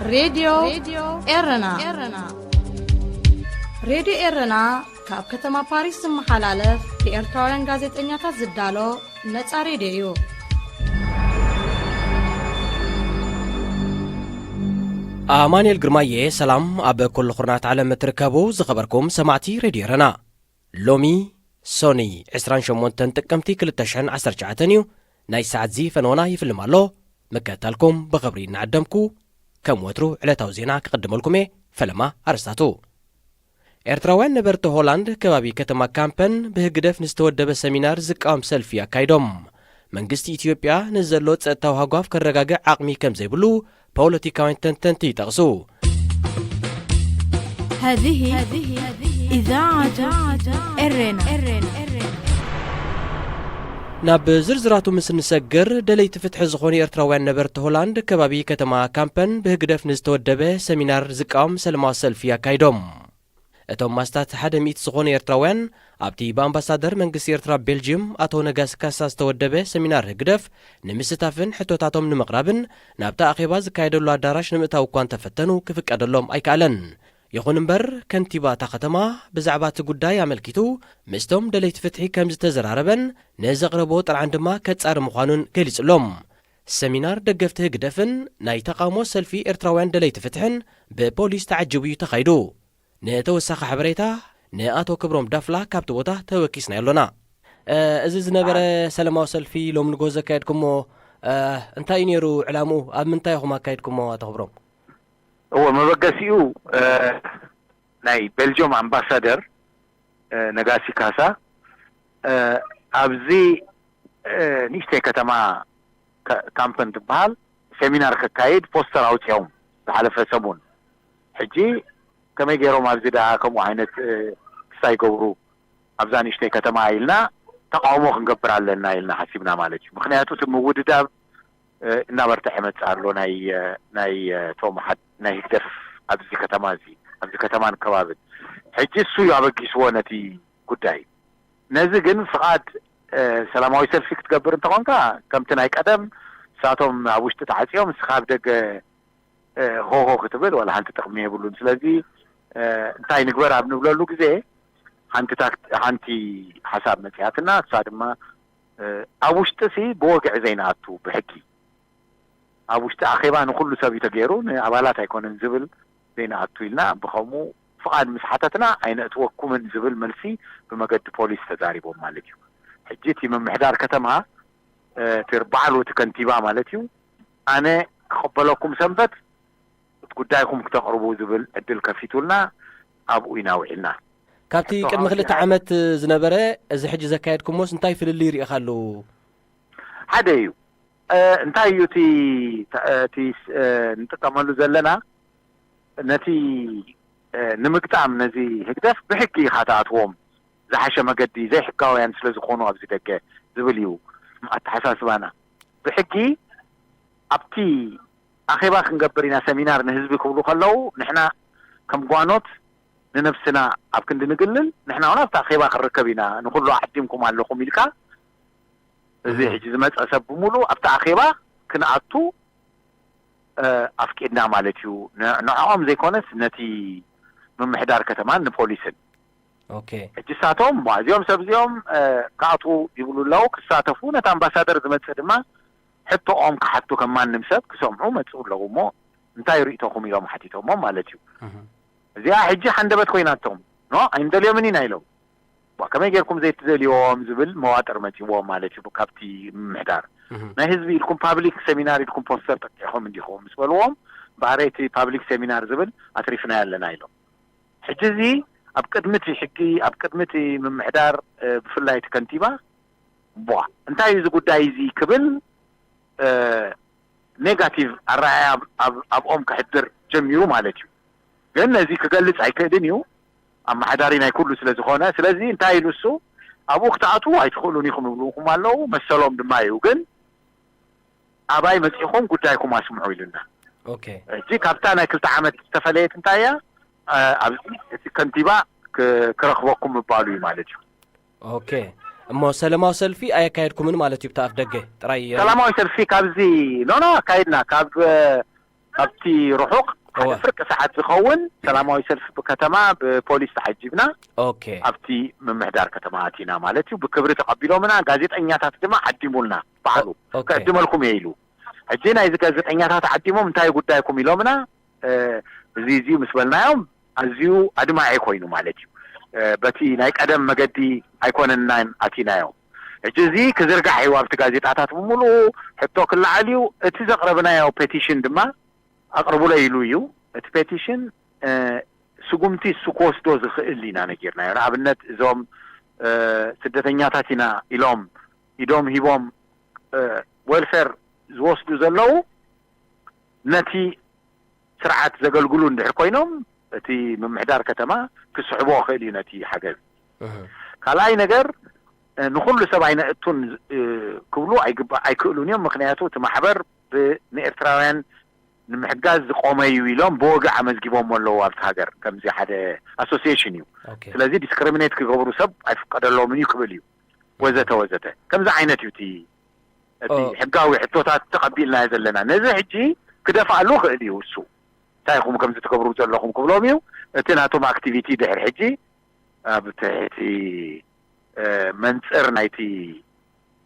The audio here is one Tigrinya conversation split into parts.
ሬድዮ ኤረና። ሬድዮ ኤረና ካብ ከተማ ፓሪስ ዝመሓላለፍ ብኤርትራውያን ጋዜጠኛታት ዝዳሎ ነጻ ሬድዮ እዩ። ኣማኑኤል ግርማየ፣ ሰላም ኣብ ኩሉ ኩርናት ዓለም እትርከቡ ዝኸበርኩም ሰማዕቲ ሬድዮ ኤረና። ሎሚ ሶኒ ዕስራን ሸሞንተን ጥቅምቲ ክልተ ሽሕን ዓሰርተ ትሽዓተን እዩ። ናይ ሰዓት ዚ ፈነወና ይፍልም ኣሎ። ምክትታልኩም ብኽብሪ እናዓደምኩ፣ ከም ወትሩ ዕለታዊ ዜና ክቕድመልኩም እየ። ፈለማ ኣርስታቱ። ኤርትራውያን ነበርቲ ሆላንድ ከባቢ ከተማ ካምፐን ብህግደፍ ንዝተወደበ ሰሚናር ዝቃወም ሰልፊ ኣካይዶም። መንግስቲ ኢትዮጵያ ንዘሎ ጸጥታዊ ሃጓፍ ከረጋግዕ ዓቕሚ ከም ዘይብሉ ፖለቲካውያን ተንተንቲ ይጠቕሱ። هذه إذاعة إرنا. ናብ ዝርዝራቱ ምስ እንሰግር፣ ደለይቲ ፍትሒ ዝኾኑ ኤርትራውያን ነበርቲ ሆላንድ ከባቢ ከተማ ካምፐን ብህግደፍ ንዝተወደበ ሰሚናር ዝቃወም ሰላማዊ ሰልፊ ኣካይዶም። እቶም ማስታት ሓደ ሚእቲ ዝኾኑ ኤርትራውያን ኣብቲ ብኣምባሳደር መንግስቲ ኤርትራ ቤልጅየም ኣቶ ነጋሲ ካሳ ዝተወደበ ሰሚናር ህግደፍ ንምስታፍን ሕቶታቶም ንምቕራብን ናብቲ ኣኼባ ዝካየደሉ ኣዳራሽ ንምእታው እኳ እንተፈተኑ ክፍቀደሎም ኣይከኣለን። ይኹን እምበር ከንቲባ እታ ከተማ ብዛዕባ እቲ ጉዳይ ኣመልኪቱ ምስቶም ደለይቲ ፍትሒ ከም ዝተዘራረበን ንዘቕረቦ ጥርዓን ድማ ከጻሪ ምዃኑን ገሊጹሎም። ሰሚናር ደገፍቲ ህግደፍን ናይ ተቓውሞ ሰልፊ ኤርትራውያን ደለይቲ ፍትሕን ብፖሊስ ተዓጂቡ እዩ ተኻይዱ። ንተወሳኺ ሓበሬታ ንኣቶ ክብሮም ዳፍላ ካብቲ ቦታ ተወኪስና ኣሎና። እ፣ እዚ ዝነበረ ሰላማዊ ሰልፊ ሎም ንጎ ዘካየድኩሞ፣ እ፣ እንታይ እዩ ነይሩ ዕላምኡ? ኣብ ምንታይ ኢኹም ኣካይድኩሞ ኣቶ ክብሮም? እዎ፣ መበገሲኡ፣ እ፣ ናይ ቤልጅየም ኣምባሳደር፣ እ፣ ነጋሲ ካሳ፣ እ፣ ኣብዚ፣ እ፣ ንእሽተይ ከተማ ካ-፣ ካምፐን ትበሃል፣ ሴሚናር ከካይድ ፖስተር ኣውጺኦም ዝሓለፈ ሰሙን። ሕጂ ከመይ ገይሮም ኣብዚ ደኣ ከምኡ ዓይነት፣ እ፣ ክሳይ ገብሩ ኣብዛ ንእሽተይ ከተማ ኢልና ተቃውሞ ክንገብር ኣለና ኢልና ሓሲብና ማለት እዩ። ምኽንያቱ እቲ ምውድዳብ፣ እ፣ እናበርትዐ ይመጽእ ኣሎ ናይ፣ እ፣ ናይ፣ እ፣ እቶም ሓድ-፣ ናይ ህግደፍ ኣብዚ ከተማ እዚ፣ ኣብዚ ከተማን ከባብን። ሕጂ እሱ እዩ ኣበጊስዎ ነቲ ጉዳይ። ነዚ ግን ፍቓድ፣ እ፣ ሰላማዊ ሰልፊ ክትገብር እንተኾንካ ከምቲ ናይ ቀደም ንሳቶም ኣብ ውሽጢ ተዓጽዮም ንስኻ ኣብ ደገ እ፣ ሆሆ ክትብል ዋላ ሓንቲ ጥቕሚ የብሉን። ስለዚ፣ እ፣ እንታይ ንግበር ኣብ ንብለሉ ግዜ ሓንቲ ታክት-፣ ሓንቲ ሓሳብ መጺኣትና፣ እሳ ድማ፣ እ፣ ኣብ ውሽጢ ሲ ብወግዒ ዘይንኣቱ ብሕጊ፣ ኣብ ውሽጢ ኣኼባ ንኹሉ ሰብ እዩ ተገይሩ፣ ንኣባላት ኣይኮነን ዝብል ዘይንኣቱ ኢልና፣ ብኸምኡ ፍቓድ ምስ ሓተትና ኣይነእትወኩምን ዝብል መልሲ ብመገዲ ፖሊስ ተዛሪቦም ማለት እዩ። ሕጂ እቲ ምምሕዳር ከተማ፣ እ፣ እቲ በዓሉ እቲ ከንቲባ ማለት እዩ፣ ኣነ ክቕበለኩም ሰንበት እቲ ጉዳይኩም ክተቕርቡ ዝብል ዕድል ከፊቱልና ኣብኡ ኢና ውዒልና። ካብቲ ሕቶ ቅድሚ ክልተ ኣውጺኣ። ዓመት ዝነበረ እዚ ሕጂ ዘካየድኩሞስ እንታይ ፍልልይ ርኢኻሉ? ሓደ እዩ። እ፣ እንታይ እዩ እቲ፣ እቲ፣ እ፣ ንጥቀመሉ ዘለና? ነቲ፣ እ፣ ንምግጣም ነዚ ህግደፍ ብሕጊ ኢኻ ትኣትዎም። ዝሓሸ መገዲ ዘይሕጋውያን ስለ ዝኾኑ ኣብዚ ደገ ዝብል እዩ ኣተሓሳስባና። ብሕጊ ኣብቲ ኣኼባ ክንገብር ኢና፣ ሰሚናር ንህዝቢ ክብሉ ከለዉ፣ ንሕና ከም ጓኖት ንነብስና ኣብ ክንዲ ንግልል፣ ንሕና እውን ኣብቲ ኣኼባ ክንርከብ ኢና፣ ንኹሉ ዓዲምኩም ኣለኹም ኢልካ፣ እዚ እህ። ሕጂ ዝመጸ ሰብ ብምሉእ ኣብቲ ኣኼባ ክንኣቱ፣ እ፣ ኣፍቂድና ማለት እዩ። ን-፣ ንዕኦም ዘይኮነስ ነቲ ምምሕዳር ከተማን ንፖሊስን። ኦኬ። ሕጂ እሳቶም፣ "ዋ፣ እዚኦም ሰብ እዚኦም፣ እ፣ ክኣትዉ ይብሉ ኣለዉ፣ ክሳተፉ፣ ነቲ ኣምባሳደር ዝመጽእ ድማ ሕቶኦም ክሓቱ ከም ማንም ሰብ ክሰምዑ መጽኡ ኣለዉ እሞ፣ እንታይ ርእቶኹም?" ኢሎም ሓቲቶሞም ማለት እዩ። እህ። እዚኣ ሕጂ ሓንደበት ኮይናቶም፣ "ኖ፣ ኣይንደልዮምን ኢና" ኢሎም። ዋ፣ ከመይ ጌርኩም ዘይትደልይዎም ዝብል መዋጥር መጺዎም ማለት እዩ ካብቲ ምምሕዳር። እህ። ናይ ህዝቢ ኢልኩም ፓብሊክ ሴሚናር ኢልኩም ፖስተር ጠቂዕኹም እንዲኹም ምስ በልዎም፣ "እምበኣር እቲ ፓብሊክ ሴሚናር ዝብል ኣትሪፍናዮ ኣለና" ኢሎም። ሕጂ እዚ ኣብ ቅድሚ እቲ ሕጊ፣ ኣብ ቅድሚ እቲ ምምሕዳር፣ እ፣ ብፍላይ እቲ ከንቲባ፣ "ቧ፣ እንታይ እዩ እዚ ጉዳይ እዚ?" ክብል፣ እ፣ ኔጋቲቭ ኣረኣእያ ኣብ፣ ኣብ፣ ኣብኦም ከሕድር ጀሚሩ ማለት እዩ። ግን ነዚ ክገልጽ ኣይክእልን እዩ፣ ኣመሓዳሪ ናይ ኩሉ ስለ ዝኾነ። ስለዚ እንታይ ኢሉ እሱ፣ "ኣብኡ ክትኣትዉ ኣይትኽእሉን ኢኹም" ይብልኹም ኣለዉ፣ መሰሎም ድማ እዩ። ግን ኣባይ መጺኹም ጉዳይኩም ኣስምዑ ኢሉና። ኦኬ። ሕጂ ካብታ ናይ ክልተ ዓመት ዝተፈለየት እንታይ እያ? እ፣ ኣብዚ እቲ ከንቲባ ክ-፣ ክረኽበኩም ምባሉ እዩ ማለት እዩ። ኦኬ። እሞ ሰላማዊ ሰልፊ ኣየካየድኩምን ማለት እዩ፣ ብቲ ኣፍ ደገ ጥራይ? ሰላማዊ ሰልፊ ካብዚ፣ ኖ፣ ኖ፣ ኣካይድና። ካብ፣ እ፣ ካብቲ ርሑቕ ሓደ ፍርቂ ሰዓት ዝኸውን ሰላማዊ ሰልፊ ብከተማ ብፖሊስ ተዓጂብና ኣብቲ ምምሕዳር ከተማ ኣቲና ማለት እዩ። ብክብሪ ተቐቢሎምና፣ ጋዜጠኛታት ድማ ዓዲሙልና፣ ባዕሉ ክዕድመልኩም እየ ኢሉ። ሕጂ ናይዚ ጋዜጠኛታት ዓዲሞም እንታይ ጉዳይኩም ኢሎምና፣ እዚ እዚ ምስ በልናዮም ኣዝዩ ኣድማዒ ኮይኑ ማለት እዩ። በቲ ናይ ቀደም መገዲ ኣይኮነናን ኣቲናዮ። ሕጂ እዚ ክዝርጋሕ እዩ ኣብቲ ጋዜጣታት ብምሉኡ፣ ሕቶ ክለዓል እዩ። እቲ ዘቕረብናዮ ፔቲሽን ድማ ኣቕርቡለይ ኢሉ እዩ። እቲ ፔቲሽን ስጉምቲ እሱ ክወስዶ ዝኽእል ኢና ነጊርናዮ። ንኣብነት እዞም ስደተኛታት ኢና ኢሎም ኢዶም ሂቦም ዌልፌር ዝወስዱ ዘለዉ ነቲ ስርዓት ዘገልግሉ እንድሕር ኮይኖም እቲ ምምሕዳር ከተማ ክስሕቦ ክእል እዩ ነቲ ሓገዝ። ካልኣይ ነገር ንኩሉ ሰብ ኣይነእቱን ክብሉ ኣይክእሉን እዮም። ምክንያቱ እቲ ማሕበር ንኤርትራውያን ንምሕጋዝ ዝቆመ እዩ ኢሎም ብወግዒ ኣመዝጊቦም ኣለዉ ኣብቲ ሃገር። ከምዚ ሓደ ኣሶሲሽን እዩ። ስለዚ ዲስክሪሚኔት ክገብሩ ሰብ ኣይፍቀደሎምን እዩ ክብል እዩ። ወዘተ ወዘተ ከምዚ ዓይነት እዩ እቲ እቲ ሕጋዊ ሕቶታት ተቐቢልናዮ ዘለና። ነዚ ሕጂ ክደፍኣሉ ክእል እዩ። እሱ እንታይ ኢኹም ከምዚ ትገብሩ ዘለኹም ክብሎም እዩ። እቲ ናቶም ኣክቲቪቲ ድሕር ሕጂ ኣብ ትሕቲ መንፅር ናይቲ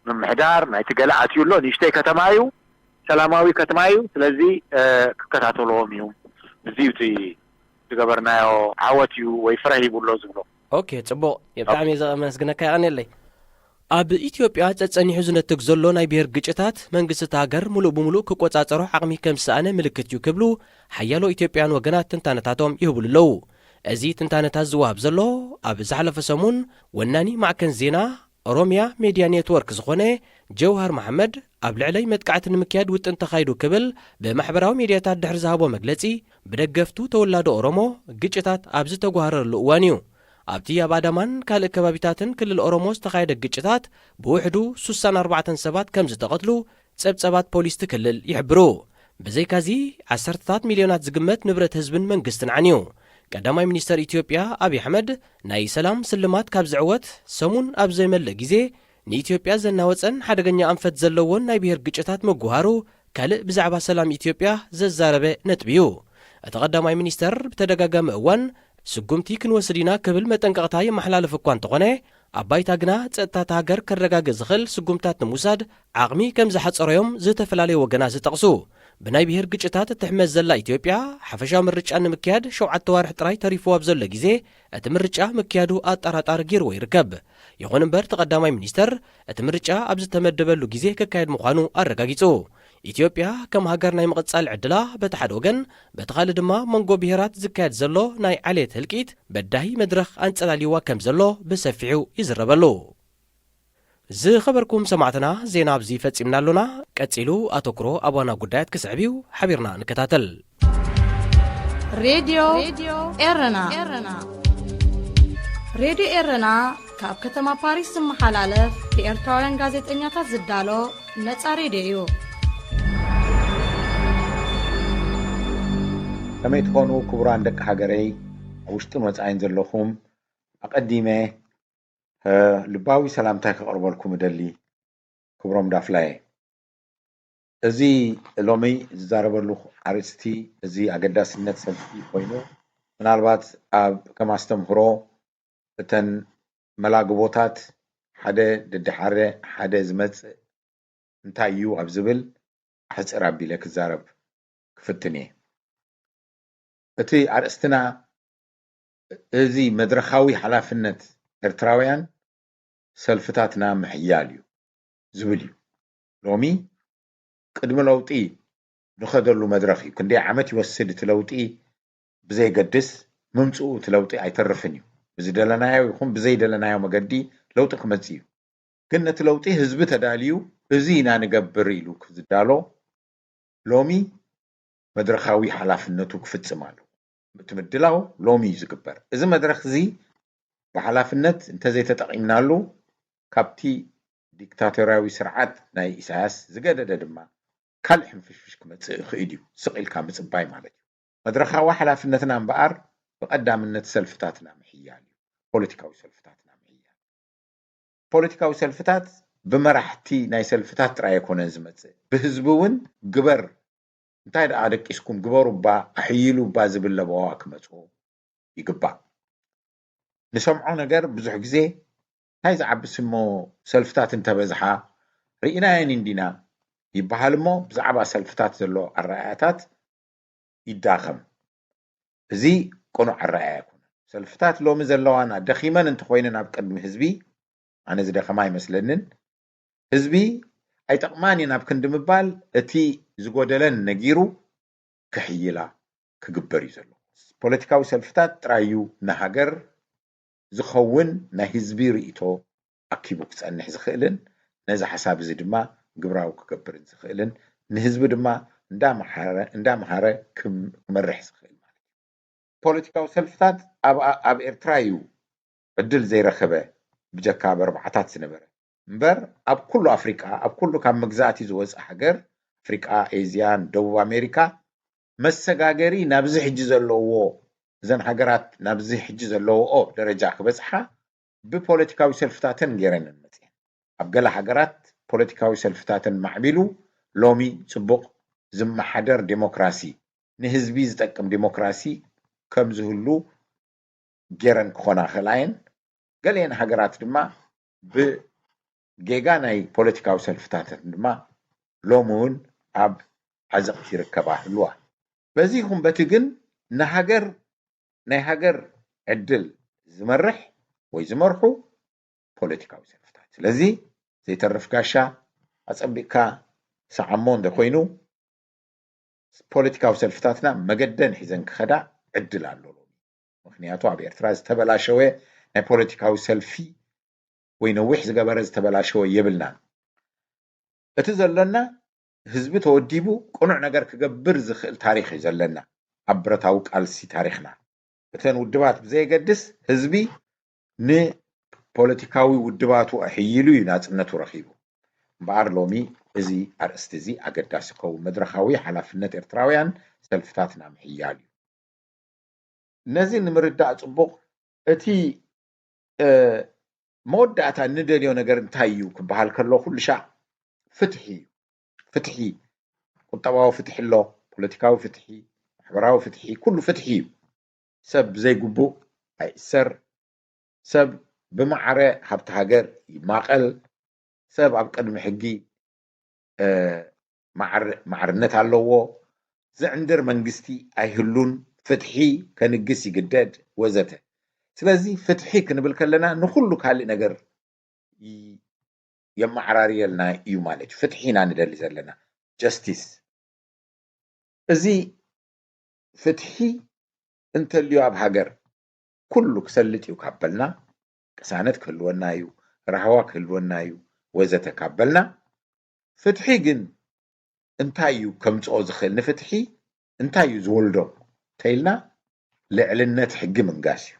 ምምሕዳር ናይቲ ገለ ኣትዩ ኣሎ። ንእሽተይ ከተማ እዩ፣ ሰላማዊ ከተማ እዩ። ስለዚ ክከታተልዎም እዩ። እዚ እዩ እቲ ዝገበርናዮ ዓወት እዩ ወይ ፍረ ሂቡ ኣሎ ዝብሎ። ኦኬ፣ ጽቡቕ። ብጣዕሚ እየ ዘመስግነካ፣ የቐንየለይ። ኣብ ኢትዮጵያ ጸጸኒሑ ዝነትግ ዘሎ ናይ ብሄር ግጭታት መንግስቲ እታ ሃገር ምሉእ ብምሉእ ክቆጻጸሮ ዓቕሚ ከም ዝሰኣነ ምልክት እዩ ክብሉ ሓያሎ ኢትዮጵያውያን ወገናት ትንታነታቶም ይህብሉ ኣለዉ። እዚ ትንታነታት ዝወሃብ ዘሎ ኣብ ዝሓለፈ ሰሙን ወናኒ ማዕከን ዜና ኦሮሚያ ሜድያ ኔትወርክ ዝኾነ ጀውሃር መሓመድ ኣብ ልዕለይ መጥቃዕቲ ንምክያድ ውጥን ተኻይዱ ክብል ብማሕበራዊ ሚድያታት ድሕሪ ዝሃቦ መግለጺ፣ ብደገፍቱ ተወላዶ ኦሮሞ ግጭታት ኣብ ዝተጓህረሉ እዋን እዩ። ኣብቲ ኣብ ኣዳማን ካልእ ከባቢታትን ክልል ኦሮሞ ዝተኻየደ ግጭታት ብውሕዱ ስሳን ኣርባዕተን ሰባት ከም ዝተቐትሉ ጸብጸባት ፖሊስ እቲ ክልል ይሕብሩ። ብዘይካዚ፣ ዓሰርተታት ሚልዮናት ዝግመት ንብረት ህዝብን መንግስትን ዓንዩ። ቀዳማይ ሚኒስተር ኢትዮጵያ ኣብይ ኣሕመድ ናይ ሰላም ስልማት ካብ ዝዕወት ሰሙን ኣብ ዘይመልእ ግዜ ንኢትዮጵያ ዘናወጸን ሓደገኛ ኣንፈት ዘለዎን ናይ ብሄር ግጭታት ምጉሃሩ ካልእ ብዛዕባ ሰላም ኢትዮጵያ ዘዛረበ ነጥቢ እዩ። እቲ ቀዳማይ ሚኒስተር ብተደጋጋሚ እዋን ስጉምቲ ክንወስድ ኢና ክብል መጠንቀቕታ የመሓላልፍ እኳ እንተኾነ፣ ኣብ ባይታ ግና ጸጥታ እታ ሃገር ከረጋግእ ዝኽእል ስጉምታት ንምውሳድ ዓቕሚ ከም ዝሓጸሮ'ዮም ዝተፈላለዩ ወገናት ዝጠቕሱ። ብናይ ብሄር ግጭታት እትሕመስ ዘላ ኢትዮጵያ፣ ሓፈሻዊ ምርጫ ንምክያድ ሸውዓተ ኣዋርሕ ጥራይ ተሪፍዎ ኣብ ዘሎ ግዜ፣ እቲ ምርጫ ምክያዱ ኣጠራጣሪ ገይርዎ ይርከብ። ይኹን እምበር፣ እቲ ቀዳማይ ሚኒስተር፣ እቲ ምርጫ ኣብ ዝተመደበሉ ግዜ ክካየድ ምዃኑ ኣረጋጊጹ። ኢትዮጵያ ከም ሃገር ናይ ምቕጻል ዕድላ በቲ ሓደ ወገን፣ በቲ ካልእ ድማ መንጎ ብሄራት ዝካየድ ዘሎ ናይ ዓሌት ህልቂት በዳሂ መድረኽ ኣንጸላልይዋ ከም ዘሎ ብሰፊሑ ይዝረበሉ። ዝኸበርኩም ሰማዕትና፣ ዜና ኣብዚ ፈጺምና ኣሎና። ቀጺሉ ኣተኩሮ ኣብ ዋና ጉዳያት ክስዕብ እዩ። ሓቢርና ንከታተል። ሬድዮ ኤረና። ሬድዮ ኤረና ካብ ከተማ ፓሪስ ዝመሓላለፍ ብኤርትራውያን ጋዜጠኛታት ዝዳሎ ነጻ ሬድዮ እዩ። ከመይ ትኾኑ ክቡራን ደቂ ሃገረይ፣ ኣብ ውሽጥን ወጻኢን ዘለኹም፣ ኣቐዲመ ልባዊ ሰላምታይ ከቕርበልኩም እደሊ። ክብሮም ዳፍላየ። እዚ ሎሚ ዝዛረበሉ ኣርእስቲ፣ እዚ ኣገዳስነት ሰልፊ ኮይኑ፣ ምናልባት ኣብ ከም ኣስተምህሮ እተን መላግቦታት ሓደ ደድሓረ ሓደ ዝመጽእ እንታይ እዩ ኣብ ዝብል ኣሕጽር ኣቢለ ክዛረብ ክፍትን እየ። እቲ ኣርእስትና፣ እዚ መድረኻዊ ሓላፍነት ኤርትራውያን ሰልፍታትና ምሕያል እዩ ዝብል እዩ። ሎሚ ቅድሚ ለውጢ ንኸደሉ መድረኽ እዩ። ክንደይ ዓመት ይወስድ እቲ ለውጢ ብዘይገድስ፣ ምምጽኡ እቲ ለውጢ ኣይተርፍን እዩ። ብዝደለናዮ ይኹን ብዘይደለናዮ መገዲ ለውጢ ክመጽእ እዩ። ግን ነቲ ለውጢ ህዝቢ ተዳልዩ፣ እዚ ኢና ንገብር ኢሉ ክዝዳሎ ሎሚ መድረኻዊ ሓላፍነቱ ክፍጽም ኣለዎ። እቲ ምድላው ሎሚ እዩ ዝግበር። እዚ መድረኽ እዚ ብሓላፍነት እንተዘይተጠቒምናሉ፣ ካብቲ ዲክታቶርያዊ ስርዓት ናይ ኢሳያስ ዝገደደ ድማ ካልእ ሕንፍሽፍሽ ክመጽእ ይኽእል እዩ፣ ስቕ ኢልካ ምጽባይ ማለት እዩ። መድረኻዊ ሓላፍነትና እምበኣር ብቐዳምነት ሰልፍታትና ምሕያል እዩ። ፖለቲካዊ ሰልፍታትና ምሕያል። ፖለቲካዊ ሰልፍታት ብመራሕቲ ናይ ሰልፍታት ጥራይ ኣይኮነን ዝመጽእ፣ ብህዝቢ እውን ግበር እንታይ ደኣ ደቂስኩም ግበሩ እባ ኣሕይሉ እባ ዝብል ለበዋ ክመጽኦ ይግባእ። ንሰምዖ ነገር ብዙሕ ግዜ እንታይ ዝዓብስ እሞ ሰልፍታት እንተበዝሓ ርኢናየን እንዲና ይበሃል እሞ ብዛዕባ ሰልፍታት ዘሎ ኣረኣእያታት ይዳኸም። እዚ ቅኑዕ ኣረኣእያ ኣይኮነን። ሰልፍታት ሎሚ ዘለዋና ደኺመን እንተኾይነን ኣብ ቅድሚ ህዝቢ ኣነ ዝደኸማ ኣይመስለንን። ህዝቢ ኣይጠቕማን እየን ኣብ ክንዲ ምባል እቲ ዝጎደለን ነጊሩ ክሕይላ ክግበር እዩ ዘለዎ። ፖለቲካዊ ሰልፍታት ጥራይ እዩ ንሃገር ዝኸውን ናይ ህዝቢ ርእይቶ ኣኪቡ ክጸንሕ ዝኽእልን ነዚ ሓሳብ እዚ ድማ ግብራዊ ክገብርን ዝኽእልን ንህዝቢ ድማ እንዳመሓረ እንዳመሃረ ክም- ክመርሕ ዝኽእል ማለት እዩ። ፖለቲካዊ ሰልፍታት ኣብ ኣብ ኤርትራ እዩ ዕድል ዘይረኸበ ብጀካ ኣብ ኣርባዓታት ዝነበረ እምበር ኣብ ኩሉ ኣፍሪቃ ኣብ ኩሉ ካብ መግዛእቲ ዝወፀ ሃገር ኣፍሪቃ፣ ኤዝያ፣ ደቡብ ኣሜሪካ መሰጋገሪ ናብዚ ሕጂ ዘለውዎ እዘን ሃገራት ናብዚ ሕጂ ዘለውኦ ደረጃ ክበፅሓ ብፖለቲካዊ ሰልፍታተን ገይረን መፅየን። ኣብ ገለ ሃገራት ፖለቲካዊ ሰልፍታተን ማዕቢሉ ሎሚ ፅቡቕ ዝመሓደር ዴሞክራሲ ንህዝቢ ዝጠቅም ዴሞክራሲ ከም ዝህሉ ገይረን ክኾና ክእላ እየን። ገሊአን ሃገራት ድማ ብጌጋ ናይ ፖለቲካዊ ሰልፍታተን ድማ ሎሚ እውን ኣብ ዓዘቕቲ ይርከባ ኣለዋ። በዚ ይኹን በቲ ግን ንሃገር ናይ ሃገር ዕድል ዝመርሕ ወይ ዝመርሑ ፖለቲካዊ ሰልፍታት። ስለዚ ዘይተርፍ ጋሻ ኣጸቢቕካ ሰዓሞ እንተኮይኑ ፖለቲካዊ ሰልፍታትና መገደን ሒዘን ክኸዳ ዕድል ኣሎ ሎሚ። ምክንያቱ ኣብ ኤርትራ ዝተበላሸወ ናይ ፖለቲካዊ ሰልፊ ወይ ነዊሕ ዝገበረ ዝተበላሸወ የብልናን። እቲ ዘሎና ህዝቢ ተወዲቡ ቅኑዕ ነገር ክገብር ዝኽእል ታሪኽ እዩ ዘለና ኣብ ብረታዊ ቃልሲ ታሪኽና። እተን ውድባት ብዘየገድስ ህዝቢ ንፖለቲካዊ ውድባቱ ኣሕይሉ እዩ ናጽነቱ ረኺቡ። እምበኣር ሎሚ እዚ ኣርእስቲ እዚ ኣገዳሲ ክኸውን መድረኻዊ ሓላፍነት ኤርትራውያን ሰልፍታትና ምሕያል እዩ። ነዚ ንምርዳእ ጽቡቕ እቲ መወዳእታ እንደልዮ ነገር እንታይ እዩ ክበሃል ከሎ ኩሉ ሻዕ ፍትሒ እዩ። ፍትሒ፣ ቁጠባዊ ፍትሒ ኣሎ፣ ፖለቲካዊ ፍትሒ፣ ማሕበራዊ ፍትሒ፣ ኩሉ ፍትሒ እዩ። ሰብ ብዘይግቡእ ኣይእሰር፣ ሰብ ብማዕረ ሃብቲ ሃገር ይማቐል፣ ሰብ ኣብ ቅድሚ ሕጊ ማዕርነት ኣለዎ፣ ዝዕንድር መንግስቲ ኣይህሉን፣ ፍትሒ ከንግስ ይግደድ ወዘተ። ስለዚ ፍትሒ ክንብል ከለና ንኩሉ ካልእ ነገር የመዓራርየልና እዩ ማለት እዩ። ፍትሒ ኢና ንደሊ ዘለና፣ ጀስቲስ። እዚ ፍትሒ እንተልዩ ኣብ ሃገር ኩሉ ክሰልጥ እዩ ካብ በልና ቅሳነት ክህልወና እዩ፣ ራህዋ ክህልወና እዩ ወዘተ ካብ በልና ፍትሒ ግን እንታይ እዩ ከምፅኦ ዝኽእል ንፍትሒ እንታይ እዩ ዝወልዶ ተይልና ልዕልነት ሕጊ ምንጋስ እዩ።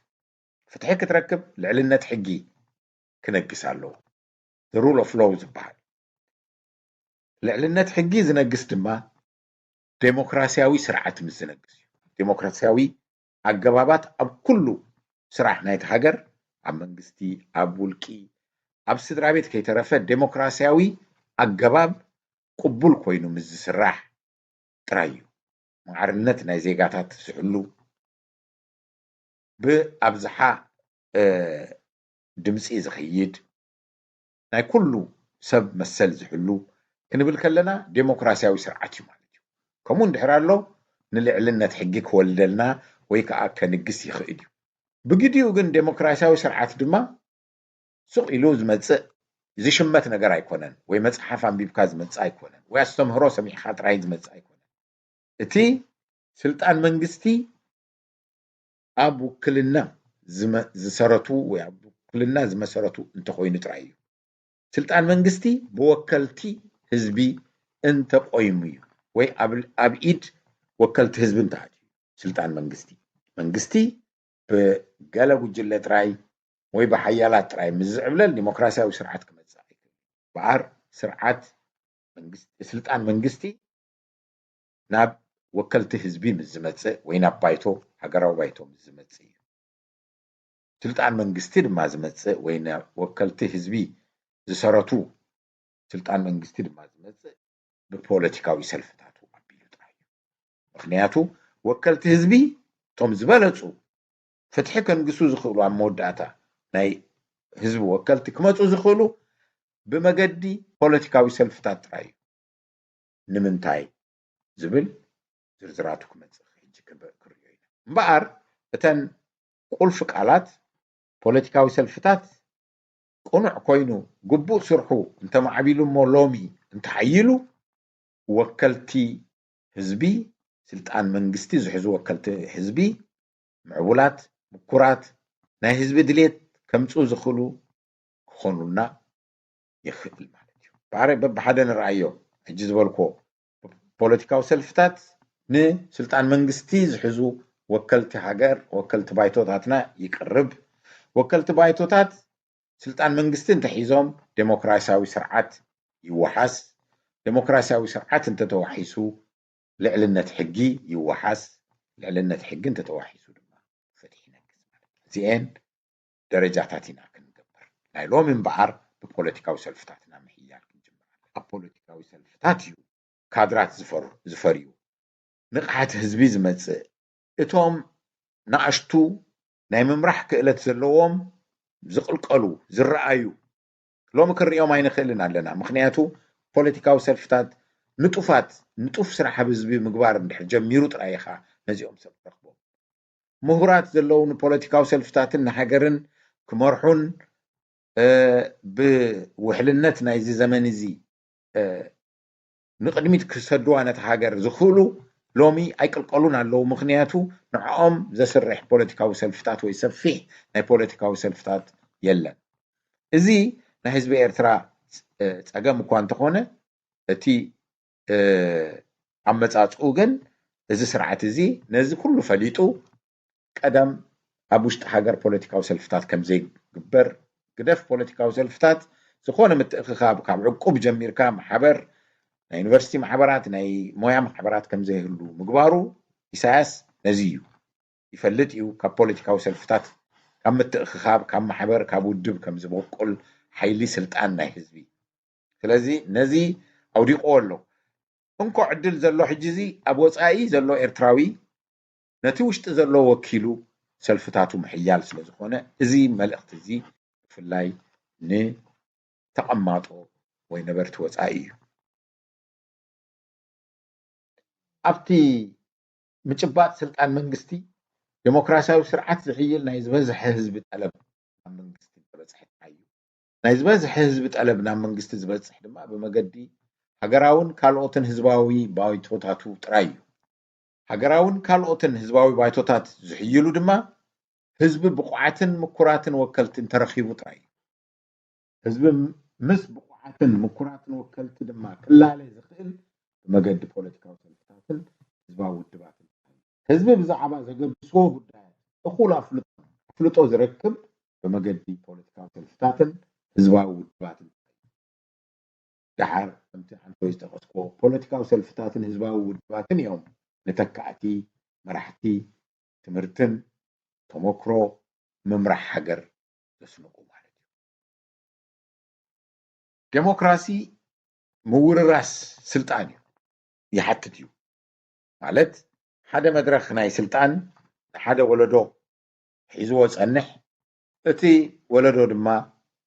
ፍትሒ ክትረክብ ልዕልነት ሕጊ ክነግስ ኣለዎ። The rule of law ዝበሃል ልዕልነት ሕጊ ዝነግስ ድማ ዴሞክራሲያዊ ስርዓት ምስ ዝነግስ እዩ። ዴሞክራሲያዊ ኣገባባት ኣብ ኩሉ ስራሕ ናይቲ ሃገር ኣብ መንግስቲ ኣብ ውልቂ ኣብ ስድራ ቤት ከይተረፈ ዴሞክራሲያዊ ኣገባብ ቅቡል ኮይኑ ምስ ዝስራሕ ጥራይ እዩ ማዕርነት ናይ ዜጋታት ዝሕሉ ብኣብዝሓ ድምፂ ዝኸይድ ናይ ኩሉ ሰብ መሰል ዝሕሉ ክንብል ከለና ዴሞክራሲያዊ ስርዓት እዩ ማለት እዩ። ከምኡ እንድሕር ኣሎ ንልዕልነት ሕጊ ክወልደልና ወይ ከዓ ከንግስ ይኽእል እዩ። ብግዲኡ ግን ዴሞክራሲያዊ ስርዓት ድማ ሱቕ ኢሉ ዝመፅእ ዝሽመት ነገር ኣይኮነን፣ ወይ መፅሓፍ ኣንቢብካ ዝመፅእ ኣይኮነን፣ ወይ ኣስተምህሮ ሰሚዕካ ጥራይ ዝመፅእ ኣይኮነን። እቲ ስልጣን መንግስቲ ኣብ ውክልና ዝሰረቱ ወይ ኣብ ውክልና ዝመሰረቱ እንተኮይኑ ጥራይ እዩ። ስልጣን መንግስቲ ብወከልቲ ህዝቢ እንተቆይሙ እዩ ወይ ኣብ ኢድ ወከልቲ ህዝቢ እንተኣትዩ ስልጣን መንግስቲ መንግስቲ ብገለ ጉጅለ ጥራይ ወይ ብሓያላት ጥራይ ምስ ዝዕብለል ዲሞክራሲያዊ ስርዓት ክመፅእ ኣይክእል። በኣር ስርዓት ስልጣን መንግስቲ ናብ ወከልቲ ህዝቢ ምስ ዝመፅእ ወይ ናብ ባይቶ ሃገራዊ ባይቶ ምስ ዝመፅእ እዩ። ስልጣን መንግስቲ ድማ ዝመፅእ ወይ ናብ ወከልቲ ህዝቢ ዝሰረቱ ስልጣን መንግስቲ ድማ ዝመፅእ ብፖለቲካዊ ሰልፍታቱ ኣቢሉ ጥራይ እዩ። ምኽንያቱ ወከልቲ ህዝቢ እቶም ዝበለፁ ፍትሒ ከንግሱ ዝኽእሉ ኣብ መወዳእታ ናይ ህዝቢ ወከልቲ ክመፁ ዝኽእሉ ብመገዲ ፖለቲካዊ ሰልፍታት ጥራይ እዩ። ንምንታይ ዝብል ዝርዝራቱ ክመፅእ ሕጂ ክብ- ክርእዮ ኢና። እምበኣር እተን ቁልፊ ቃላት ፖለቲካዊ ሰልፍታት ቅኑዕ ኮይኑ ግቡእ ስርሑ እንተማዕቢሉ እሞ ሎሚ እንተሓይሉ ወከልቲ ህዝቢ፣ ስልጣን መንግስቲ ዝሕዙ ወከልቲ ህዝቢ፣ ምዕቡላት፣ ምኩራት፣ ናይ ህዝቢ ድሌት ከምፅኡ ዝኽእሉ ክኾኑልና ይኽእል ማለት እዩ። ባዕረ በብሓደ ንረኣዮ። ሕጂ ዝበልኮ ፖለቲካዊ ሰልፍታት ንስልጣን መንግስቲ ዝሕዙ ወከልቲ ሃገር፣ ወከልቲ ባይቶታትና ይቅርብ። ወከልቲ ባይቶታት ስልጣን መንግስቲ እንተሒዞም ዴሞክራሲያዊ ስርዓት ይወሓስ። ዴሞክራሲያዊ ስርዓት እንተተዋሒሱ ልዕልነት ሕጊ ይወሓስ። ልዕልነት ሕጊ እንተተዋሒሱ ድማ ፍትሒ ይነግስ ማለት እዩ። እዚኤን ደረጃታት ኢና ክንገብር። ናይ ሎሚ እምበኣር ብፖለቲካዊ ሰልፍታትና ምሕያል ክንጅምር ኣለና። ኣብ ፖለቲካዊ ሰልፍታት እዩ ካድራት ዝፈር- ዝፈርዩ፣ ንቕሓት ህዝቢ ዝመጽእ፣ እቶም ንኣሽቱ ናይ ምምራሕ ክእለት ዘለዎም ዝቕልቀሉ፣ ዝረኣዩ፣ ሎሚ ክንሪኦም ኣይንኽእልን ኣለና። ምኽንያቱ ፖለቲካዊ ሰልፍታት ንጡፋት፣ ንጡፍ ስራሕ ኣብ ህዝቢ ምግባር እንድሕር ጀሚሩ ጥራይ ኢኻ ነዚኦም ሰብ ትረኽቦም። ምሁራት ዘለዉ ንፖለቲካዊ ሰልፍታትን ንሃገርን ክመርሑን ብውሕልነት ናይዚ ዘመን እዚ ንቕድሚት ክሰድዋ ነቲ ሃገር ዝኽእሉ ሎሚ ኣይቅልቀሉን ኣለዉ። ምኽንያቱ ንዕኦም ዘስርሕ ፖለቲካዊ ሰልፍታት ወይ ሰፊሕ ናይ ፖለቲካዊ ሰልፍታት የለን። እዚ ናይ ህዝቢ ኤርትራ ጸገም እኳ እንተኾነ እቲ ኣመጻጽኡ ግን እዚ ስርዓት እዚ ነዚ ኩሉ ፈሊጡ ቀደም ኣብ ውሽጢ ሃገር ፖለቲካዊ ሰልፍታት ከም ዘይግበር ግደፍ ፖለቲካዊ ሰልፍታት ዝኾነ ምትእኽኻብ ካብ ዕቁብ ጀሚርካ ማሕበር ናይ ዩኒቨርሲቲ ማሕበራት ናይ ሞያ ማሕበራት ከም ዘይህሉ ምግባሩ ኢሳያስ ነዚ እዩ ይፈልጥ እዩ ካብ ፖለቲካዊ ሰልፍታት ካብ ምትእኽኻብ ካብ ማሕበር ካብ ውድብ ከም ዝበቁል ሓይሊ ስልጣን ናይ ህዝቢ ስለዚ ነዚ ኣውዲቕዎ ኣሎ እንኮ ዕድል ዘሎ ሕጂ እዚ ኣብ ወፃኢ ዘሎ ኤርትራዊ ነቲ ውሽጢ ዘሎ ወኪሉ ሰልፍታቱ ምሕያል ስለ ዝኾነ እዚ መልእኽቲ እዚ ብፍላይ ንተቐማጦ ወይ ነበርቲ ወፃኢ እዩ ኣብቲ ምጭባጥ ስልጣን መንግስቲ ዴሞክራሲያዊ ስርዓት ዝሕይል ናይ ዝበዝሐ ህዝቢ ጠለብ ናብ መንግስቲ ዝበፅሐ ጥራይ እዩ ናይ ዝበዝሐ ህዝቢ ጠለብ ናብ መንግስቲ ዝበፅሕ ድማ ብመገዲ ሃገራውን ካልኦትን ህዝባዊ ባይቶታቱ ጥራይ እዩ ሃገራውን ካልኦትን ህዝባዊ ባይቶታት ዝሕይሉ ድማ ህዝቢ ብቑዓትን ምኩራትን ወከልቲ እንተረኺቡ ጥራይ እዩ ህዝቢ ምስ ብቑዓትን ምኩራትን ወከልቲ ድማ ክላለ ዝኽእል ብመገዲ ፖለቲካዊ ሰልፍታትን ህዝባዊ ውድባትን ህዝቢ ብዛዕባ ዘገድስዎ ጉዳያት እኹል ኣፍልጦ ዝረክብ ብመገዲ ፖለቲካዊ ሰልፍታትን ህዝባዊ ውድባትን ደሓር ከምቲ ዓንተወይ ዝጠቐስክዎ ፖለቲካዊ ሰልፍታትን ህዝባዊ ውድባትን እዮም ንተካእቲ መራሕቲ ትምህርትን ተሞክሮ ምምራሕ ሃገር ዘስንቑ ማለት እዩ። ዴሞክራሲ ምውርራስ ስልጣን እዩ ይሓትት እዩ ማለት ሓደ መድረኽ ናይ ስልጣን ንሓደ ወለዶ ሒዝዎ ጸንሕ እቲ ወለዶ ድማ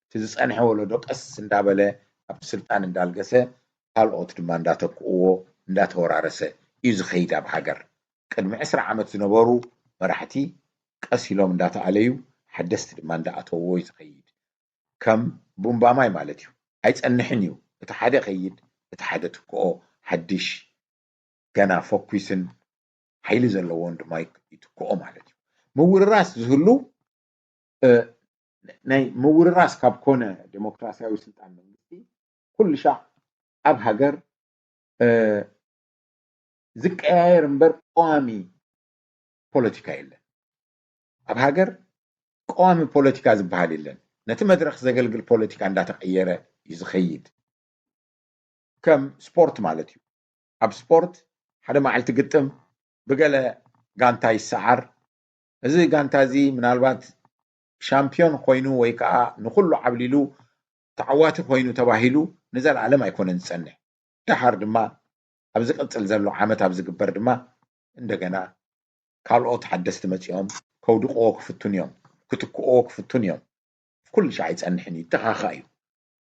እቲ ዝጸንሐ ወለዶ ቀስ እንዳበለ ኣብቲ ስልጣን እንዳልገሰ ካልኦት ድማ እንዳተክእዎ እንዳተወራረሰ እዩ ዝኸይድ ኣብ ሃገር ቅድሚ ዕስራ ዓመት ዝነበሩ መራሕቲ ቀስ ኢሎም እንዳተኣለዩ ሓደስቲ ድማ እንዳኣተውዎ እዩ ዝኸይድ ከም ቡምባ ማይ ማለት እዩ ኣይጸንሕን እዩ እቲ ሓደ ከይድ እቲ ሓደ ትክኦ ሓድሽ ገና ፈኲስን ሓይሊ ዘለዎን ድማ ይትክኦ ማለት እዩ ምውርራስ ዝህሉ ናይ ምውርራስ ካብ ኮነ ዴሞክራሲያዊ ስልጣን መንግስቲ ኩሉ ሻዕ ኣብ ሃገር ዝቀያየር እምበር ቀዋሚ ፖለቲካ የለን ኣብ ሃገር ቀዋሚ ፖለቲካ ዝበሃል የለን ነቲ መድረክ ዘገልግል ፖለቲካ እንዳተቀየረ እዩ ዝኸይድ ከም ስፖርት ማለት እዩ ኣብ ስፖርት ሓደ መዓልቲ ግጥም ብገለ ጋንታ ይሰዓር እዚ ጋንታ እዚ ምናልባት ሻምፒዮን ኮይኑ ወይ ከዓ ንኩሉ ዓብሊሉ ተዓዋቲ ኮይኑ ተባሂሉ ንዘለኣለም ኣይኮነን ዝፀንሕ ደሓር ድማ ኣብ ዝቅፅል ዘሎ ዓመት ኣብ ዝግበር ድማ እንደገና ካልኦት ሓደስቲ መፂኦም ከውድቅዎ ክፍቱን እዮም፣ ክትክእዎ ክፍቱን እዮም። ኩሉ ሻዕ ይፀንሕን ይተኻኻእ እዩ።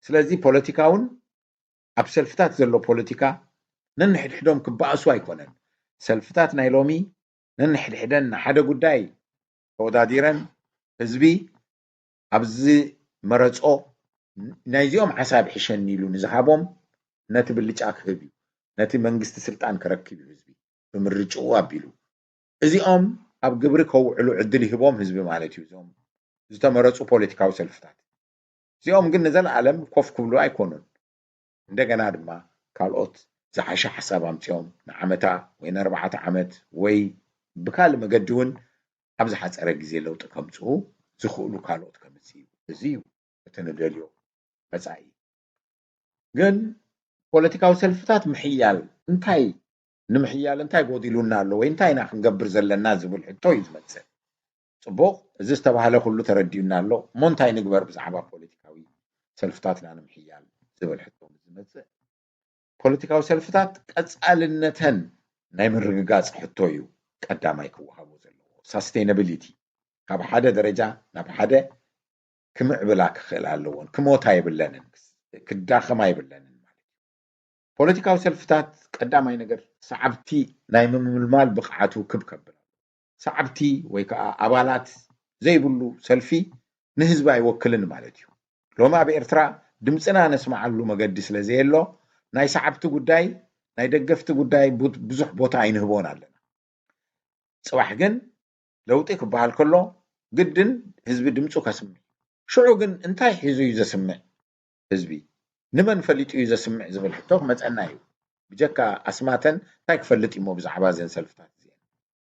ስለዚ ፖለቲካ እውን ኣብ ሰልፍታት ዘሎ ፖለቲካ ነንሕድሕዶም ክበኣሱ ኣይኮነን። ሰልፍታት ናይ ሎሚ ነንሕድሕደን ንሓደ ጉዳይ ተወዳዲረን ህዝቢ ኣብዚ መረፆ ናይዚኦም ሓሳብ ሕሸኒ ኢሉ ንዝሃቦም ነቲ ብልጫ ክህብ እዩ። ነቲ መንግስቲ ስልጣን ክረክብ እዩ ህዝቢ ብምርጭኡ ኣቢሉ። እዚኦም ኣብ ግብሪ ከውዕሉ ዕድል ይህቦም ህዝቢ ማለት እዩ። እዞም ዝተመረፁ ፖለቲካዊ ሰልፍታት እዚኦም ግን ንዘለኣለም ኮፍ ክብሉ ኣይኮኑን። እንደገና ድማ ካልኦት ዝሓሸ ሓሳብ ኣምፂኦም ንዓመታ ወይ ንኣርባዕተ ዓመት ወይ ብካልእ መገዲ እውን ኣብ ዝሓፀረ ግዜ ለውጢ ከምፅኡ ዝኽእሉ ካልኦት ከምፅእ እዩ። እዚ እዩ እቲ ንደልዮ መፃኢ። ግን ፖለቲካዊ ሰልፍታት ምሕያል እንታይ ንምሕያል እንታይ ጎዲሉና ኣሎ ወይ እንታይ ኢና ክንገብር ዘለና ዝብል ሕቶ እዩ ዝመፅእ። ፅቡቕ፣ እዚ ዝተባህለ ኩሉ ተረዲኡና ኣሎ እሞ እንታይ ንግበር ብዛዕባ ፖለቲካዊ ሰልፍታትና ንምሕያል ዝብል ሕቶ ምስ ዝመፅእ ፖለቲካዊ ሰልፍታት ቀፃልነተን ናይ ምርግጋፅ ሕቶ እዩ ቀዳማይ ክወሃቦ ዘለዎ። ሳስቴናብሊቲ ካብ ሓደ ደረጃ ናብ ሓደ ክምዕብላ ክኽእላ ኣለዎን። ክሞታ የብለንን፣ ክዳኸማ የብለንን ማለት እዩ። ፖለቲካዊ ሰልፍታት ቀዳማይ ነገር ሰዓብቲ ናይ ምምልማል ብቕዓቱ ክብ ከብል ኣለዎ። ሰዓብቲ ወይ ከዓ ኣባላት ዘይብሉ ሰልፊ ንህዝቢ ኣይወክልን ማለት እዩ። ሎሚ ኣብ ኤርትራ ድምፅና ነስምዓሉ መገዲ ስለ ዘየሎ ናይ ሰዓብቲ ጉዳይ ናይ ደገፍቲ ጉዳይ ብዙሕ ቦታ ኣይንህቦን ኣለና። ፅባሕ ግን ለውጢ ክበሃል ከሎ ግድን ህዝቢ ድምፁ ከስምዕ። ሽዑ ግን እንታይ ሒዙ እዩ ዘስምዕ ህዝቢ? ንመን ፈሊጡ እዩ ዘስምዕ ዝብል ሕቶ ክመፀና እዩ። ብጀካ ኣስማተን እንታይ ክፈልጥ እሞ ብዛዕባ ዘን ሰልፍታት እዚአን?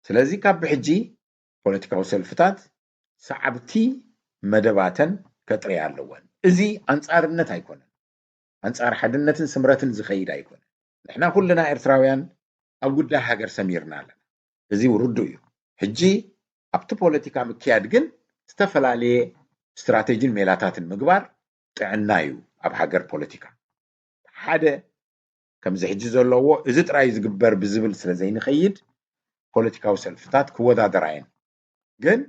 ስለዚ ካብ ብሕጂ ፖለቲካዊ ሰልፍታት ሰዓብቲ መደባተን ከጥርያ ኣለወን። እዚ ኣንፃርነት ኣይኮነን። ኣንፃር ሓድነትን ስምረትን ዝኸይድ ኣይኮነን። ንሕና ኩልና ኤርትራውያን ኣብ ጉዳይ ሃገር ሰሚርና ኣለና። እዚ ርዱእ እዩ። ሕጂ ኣብቲ ፖለቲካ ምክያድ ግን ዝተፈላለየ ስትራተጂን ሜላታትን ምግባር ጥዕና እዩ ኣብ ሃገር ፖለቲካ። ሓደ ከምዚ ሕጂ ዘለዎ እዚ ጥራይ ዝግበር ብዝብል ስለ ዘይንኸይድ ፖለቲካዊ ሰልፍታት ክወዳደራ እየን። ግን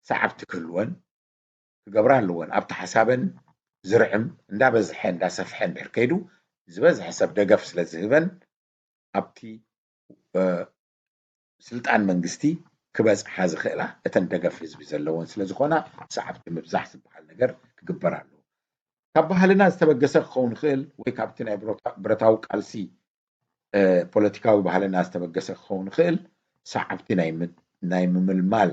ሰዓብቲ ክህልወን ክገብራ ኣለወን። ኣብቲ ሓሳበን ዝርዕም እንዳበዝሐ እንዳሰፍሐ እንድሕር ከይዱ ዝበዝሐ ሰብ ደገፍ ስለ ዝህበን ኣብቲ ስልጣን መንግስቲ ክበፅሓ ዝኽእላ እተን ደገፍ ህዝቢ ዘለወን ስለ ዝኾና ሰዓብቲ ምብዛሕ ዝበሃል ነገር ክግበር ኣለዎ። ካብ ባህልና ዝተበገሰ ክኸውን ይኽእል ወይ ካብቲ ናይ ብረታዊ ቃልሲ ፖለቲካዊ ባህልና ዝተበገሰ ክኸውን ይኽእል። ሰዓብቲ ናይ ምምልማል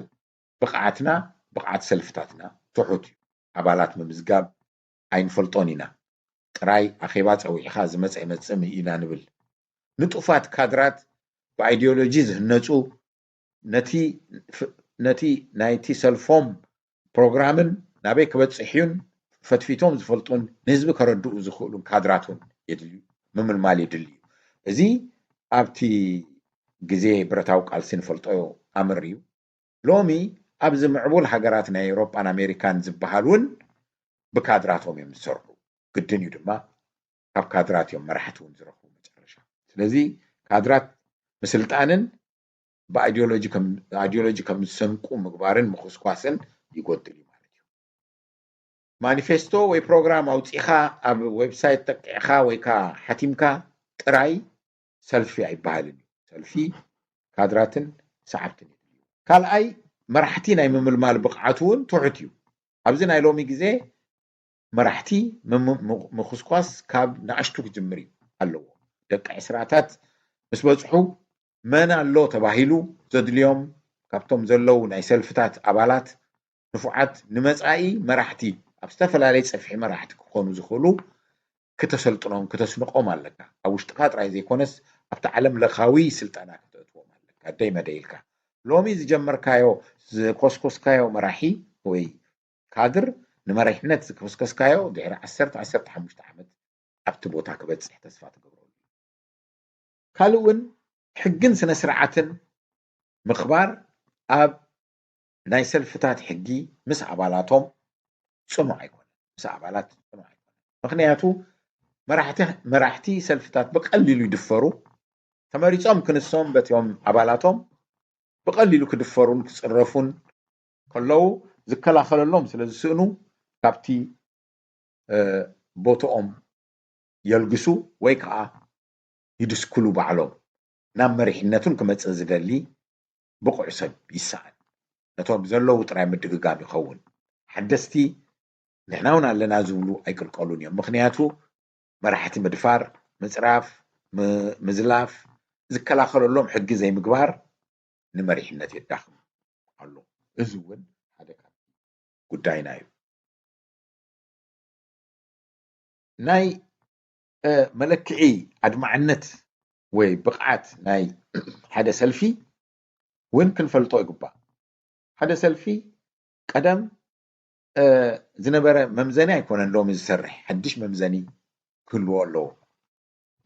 ብቕዓትና ብቕዓት ሰልፍታትና ትሑት እዩ። ኣባላት ምምዝጋብ ኣይንፈልጦን ኢና። ጥራይ ኣኼባ ፀዊዕኻ ዝመፀ ይመፅእ ኢና ንብል። ንጡፋት ካድራት ብኣይዲዮሎጂ ዝህነፁ ነቲ ናይቲ ሰልፎም ፕሮግራምን ናበይ ክበፅሕ እዩን ፈትፊቶም ዝፈልጡን ንህዝቢ ከረድኡ ዝኽእሉን ካድራት እውን የድልዩ፣ ምምልማል የድሊ እዩ። እዚ ኣብቲ ግዜ ብረታዊ ቃልሲ ንፈልጦ ኣምር እዩ። ሎሚ ኣብዚ ምዕቡል ሃገራት ናይ ኤውሮጳን ኣሜሪካን ዝበሃል እውን ብካድራቶም እዮም ዝሰርሑ። ግድን እዩ ድማ ካብ ካድራት እዮም መራሕቲ እውን ዝረኽቡ መጨረሻ። ስለዚ ካድራት ምስልጣንን ብኣይዲዮሎጂ ከም ዝሰንቁ ምግባርን ምኹስኳስን ይጎድል እዩ ማለት እዩ። ማኒፌስቶ ወይ ፕሮግራም ኣውፂእኻ ኣብ ዌብሳይት ጠቂዕኻ ወይ ከዓ ሓቲምካ ጥራይ ሰልፊ ኣይበሃልን እዩ። ሰልፊ ካድራትን ሰዓብትን የድልዩ። ካልኣይ መራሕቲ ናይ ምምልማል ብቕዓቱ እውን ትሑት እዩ። ኣብዚ ናይ ሎሚ ግዜ መራሕቲ ምኹስኳስ ካብ ንኣሽቱ ክጅምር እዩ ኣለዎ። ደቂ ዕስራታት ምስ በፅሑ መን ኣሎ ተባሂሉ ዘድልዮም ካብቶም ዘለዉ ናይ ሰልፍታት ኣባላት ንፉዓት ንመፃኢ መራሕቲ ኣብ ዝተፈላለየ ፀፍሒ መራሕቲ ክኾኑ ዝኽእሉ ክተሰልጥኖም ክተስንቆም ኣለካ። ኣብ ውሽጥኻ ጥራይ ዘይኮነስ ኣብቲ ዓለም ለኻዊ ስልጠና ክተእትዎም ኣለካ። ደይ መደይ ኢልካ ሎሚ ዝጀመርካዮ ዝኮስኮስካዮ መራሒ ወይ ካድር ንመሪሕነት ዝኮስኮስካዮ ድሕሪ ዓሰርተ ዓሰርተ ሓሙሽተ ዓመት ኣብቲ ቦታ ክበፅሕ ተስፋ ትገብረሉ። ካልእ እውን ሕግን ስነ ስርዓትን ምኽባር ኣብ ናይ ሰልፍታት ሕጊ ምስ ኣባላቶም ፅኑዕ ኣይኮነን። ምስ ኣባላት ፅኑዕ ኣይኮነን። ምኽንያቱ መራሕቲ ሰልፍታት ብቀሊሉ ይድፈሩ። ተመሪጾም ክንሶም በቲኦም ኣባላቶም ብቐሊሉ ክድፈሩን ክጽረፉን ከለዉ ዝከላኸለሎም ስለ ዝስእኑ ካብቲ ቦትኦም የልግሱ ወይ ከዓ ይድስክሉ ባዕሎም። ናብ መሪሕነቱን ክመጽእ ዝደሊ ብቑዕ ሰብ ይሰኣን። ነቶም ዘለዉ ጥራይ ምድግጋም ይኸውን። ሓደስቲ ንሕና እውን ኣለና ዝብሉ ኣይቅልቀሉን እዮም። ምኽንያቱ መራሕቲ ምድፋር፣ ምጽራፍ፣ ምዝላፍ፣ ዝከላኸለሎም ሕጊ ዘይምግባር ንመሪሕነት የዳኽም ኣሎ። እዚ እውን ሓደ ካብ ጉዳይና እዩ። ናይ መለክዒ ኣድማዕነት ወይ ብቕዓት ናይ ሓደ ሰልፊ እውን ክንፈልጦ ይግባእ። ሓደ ሰልፊ ቀደም ዝነበረ መምዘኒ ኣይኮነን ሎሚ ዝሰርሕ፣ ሓድሽ መምዘኒ ክህልዎ ኣለዎ።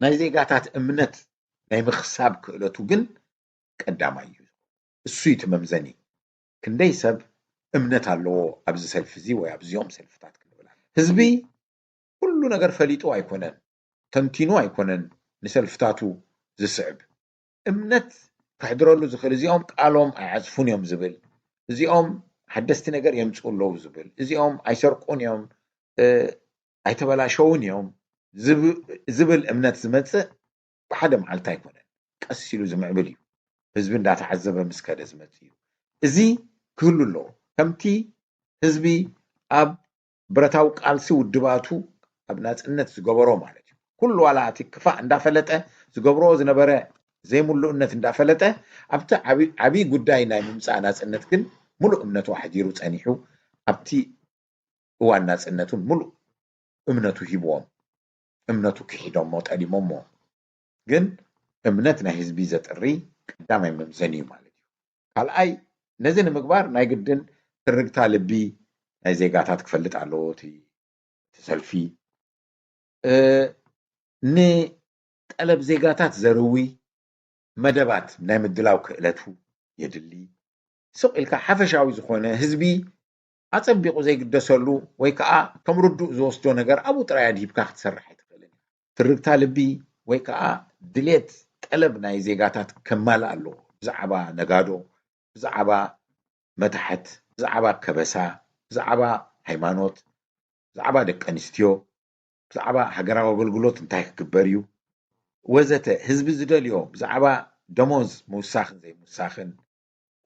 ናይ ዜጋታት እምነት ናይ ምኽሳብ ክእለቱ ግን ቀዳማይ እዩ። እሱ እዩ እቲ መምዘኒ። ክንደይ ሰብ እምነት ኣለዎ ኣብዚ ሰልፊ እዚ ወይ ኣብዚኦም ሰልፍታት ክንብል። ህዝቢ ኩሉ ነገር ፈሊጡ ኣይኮነን፣ ተንቲኑ ኣይኮነን ንሰልፍታቱ ዝስዕብ። እምነት ከሕድረሉ ዝኽእል እዚኦም ቃሎም ኣይዓጽፉን እዮም ዝብል፣ እዚኦም ሓደስቲ ነገር የምጽኡ ኣለዉ ዝብል፣ እዚኦም ኣይሰርቁን እዮም፣ ኣይተበላሸውን እዮም ዝብል እምነት ዝመጽእ ብሓደ መዓልቲ ኣይኮነን። ቀስ ኢሉ ዝምዕብል እዩ። ህዝቢ እንዳተዓዘበ ምስ ከደ ዝመጽእ እዩ። እዚ ክህሉ ኣለዎ። ከምቲ ህዝቢ ኣብ ብረታዊ ቃልሲ ውድባቱ ኣብ ናጽነት ዝገበሮ ማለት እዩ። ኩሉ ዋላ እቲ ክፋእ እንዳፈለጠ ዝገብሮ ዝነበረ ዘይምሉእነት እንዳፈለጠ ኣብቲ ዓብዪ ጉዳይ ናይ ምምጻእ ናጽነት ግን ሙሉእ እምነቱ ኣሕዲሩ ጸኒሑ ኣብቲ እዋን ናጽነቱን ሙሉእ እምነቱ ሂብዎም። እምነቱ ክሒዶሞ ጠሊሞሞ። ግን እምነት ናይ ህዝቢ ዘጥሪ ቀዳማይ መምዘኒ እዩ ማለት እዩ። ካልኣይ ነዚ ንምግባር ናይ ግድን ትርግታ ልቢ ናይ ዜጋታት ክፈልጥ ኣለዎ እቲ ሰልፊ። ንጠለብ ዜጋታት ዘርዊ መደባት ናይ ምድላው ክእለቱ የድሊ። ስቕ ኢልካ ሓፈሻዊ ዝኾነ ህዝቢ ኣጸቢቑ ዘይግደሰሉ ወይ ከዓ ከም ርዱእ ዝወስዶ ነገር ኣብኡ ጥራይ ኣድሂብካ ክትሰርሕ ኣይትኽእልን። ትርግታ ልቢ ወይ ከዓ ድሌት ጠለብ ናይ ዜጋታት ከማልእ ኣለዎ። ብዛዕባ ነጋዶ፣ ብዛዕባ መታሕት፣ ብዛዕባ ከበሳ፣ ብዛዕባ ሃይማኖት፣ ብዛዕባ ደቂ ኣንስትዮ፣ ብዛዕባ ሃገራዊ ኣገልግሎት እንታይ ክግበር እዩ ወዘተ ህዝቢ ዝደልዮ ብዛዕባ ደሞዝ ምውሳኽን ዘይምውሳኽን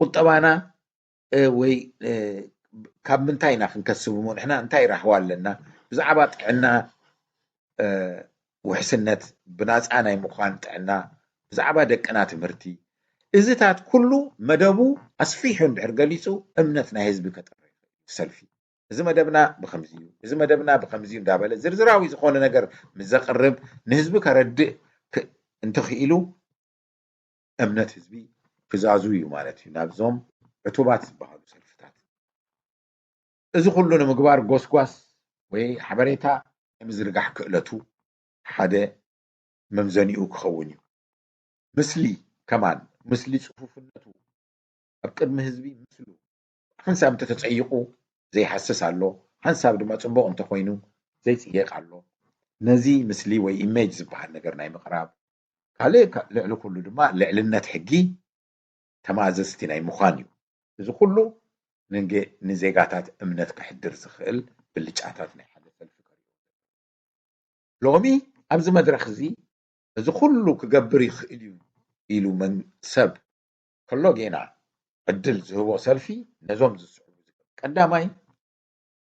ቁጠባና ወይ ካብ ምንታይ ኢና ክንከስብ እሞ ንሕና እንታይ ራህዋ ኣለና ብዛዕባ ጥዕና ውሕስነት ብናፃ ናይ ምዃን ጥዕና ብዛዕባ ደቅና ትምህርቲ እዚታት ኩሉ መደቡ ኣስፊሑ እንድሕር ገሊፁ እምነት ናይ ህዝቢ ከጥረ ሰልፊ እዚ መደብና ብኸምዚ እዩ፣ እዚ መደብና ብኸምዚ እዩ እንዳበለ ዝርዝራዊ ዝኾነ ነገር ምስ ዘቕርብ ንህዝቢ ከረድእ እንተኽኢሉ እምነት ህዝቢ ክዛዙ እዩ ማለት እዩ ናብዞም ዕቱባት ዝበሃሉ ሰልፍታት። እዚ ኩሉ ንምግባር ጎስጓስ ወይ ሓበሬታ ናይ ምዝርጋሕ ክእለቱ ሓደ መምዘኒኡ ክኸውን እዩ። ምስሊ ከማን፣ ምስሊ ጽፉፍነቱ ኣብ ቅድሚ ህዝቢ ምስሉ ሓንሳብ እንተተጸይቑ ዘይሃስስ ኣሎ፣ ሓንሳብ ድማ ጽቡቕ እንተኾይኑ ዘይጽየቕ ኣሎ። ነዚ ምስሊ ወይ ኢሜጅ ዝበሃል ነገር ናይ ምቕራብ፣ ካልእ ልዕሊ ኩሉ ድማ ልዕልነት ሕጊ ተማእዘዝቲ ናይ ምዃን እዩ። እዚ ኩሉ ንዜጋታት እምነት ከሕድር ዝኽእል ብልጫታት ናይ ሓደ ሰልፊ ከርእዩ። ሎሚ ኣብዚ መድረኽ እዚ እዚ ኩሉ ክገብር ይኽእል እዩ ኢሉ ሰብ ከሎ ጌና ዕድል ዝህቦ ሰልፊ ነዞም ዝስዕቡ ቀዳማይ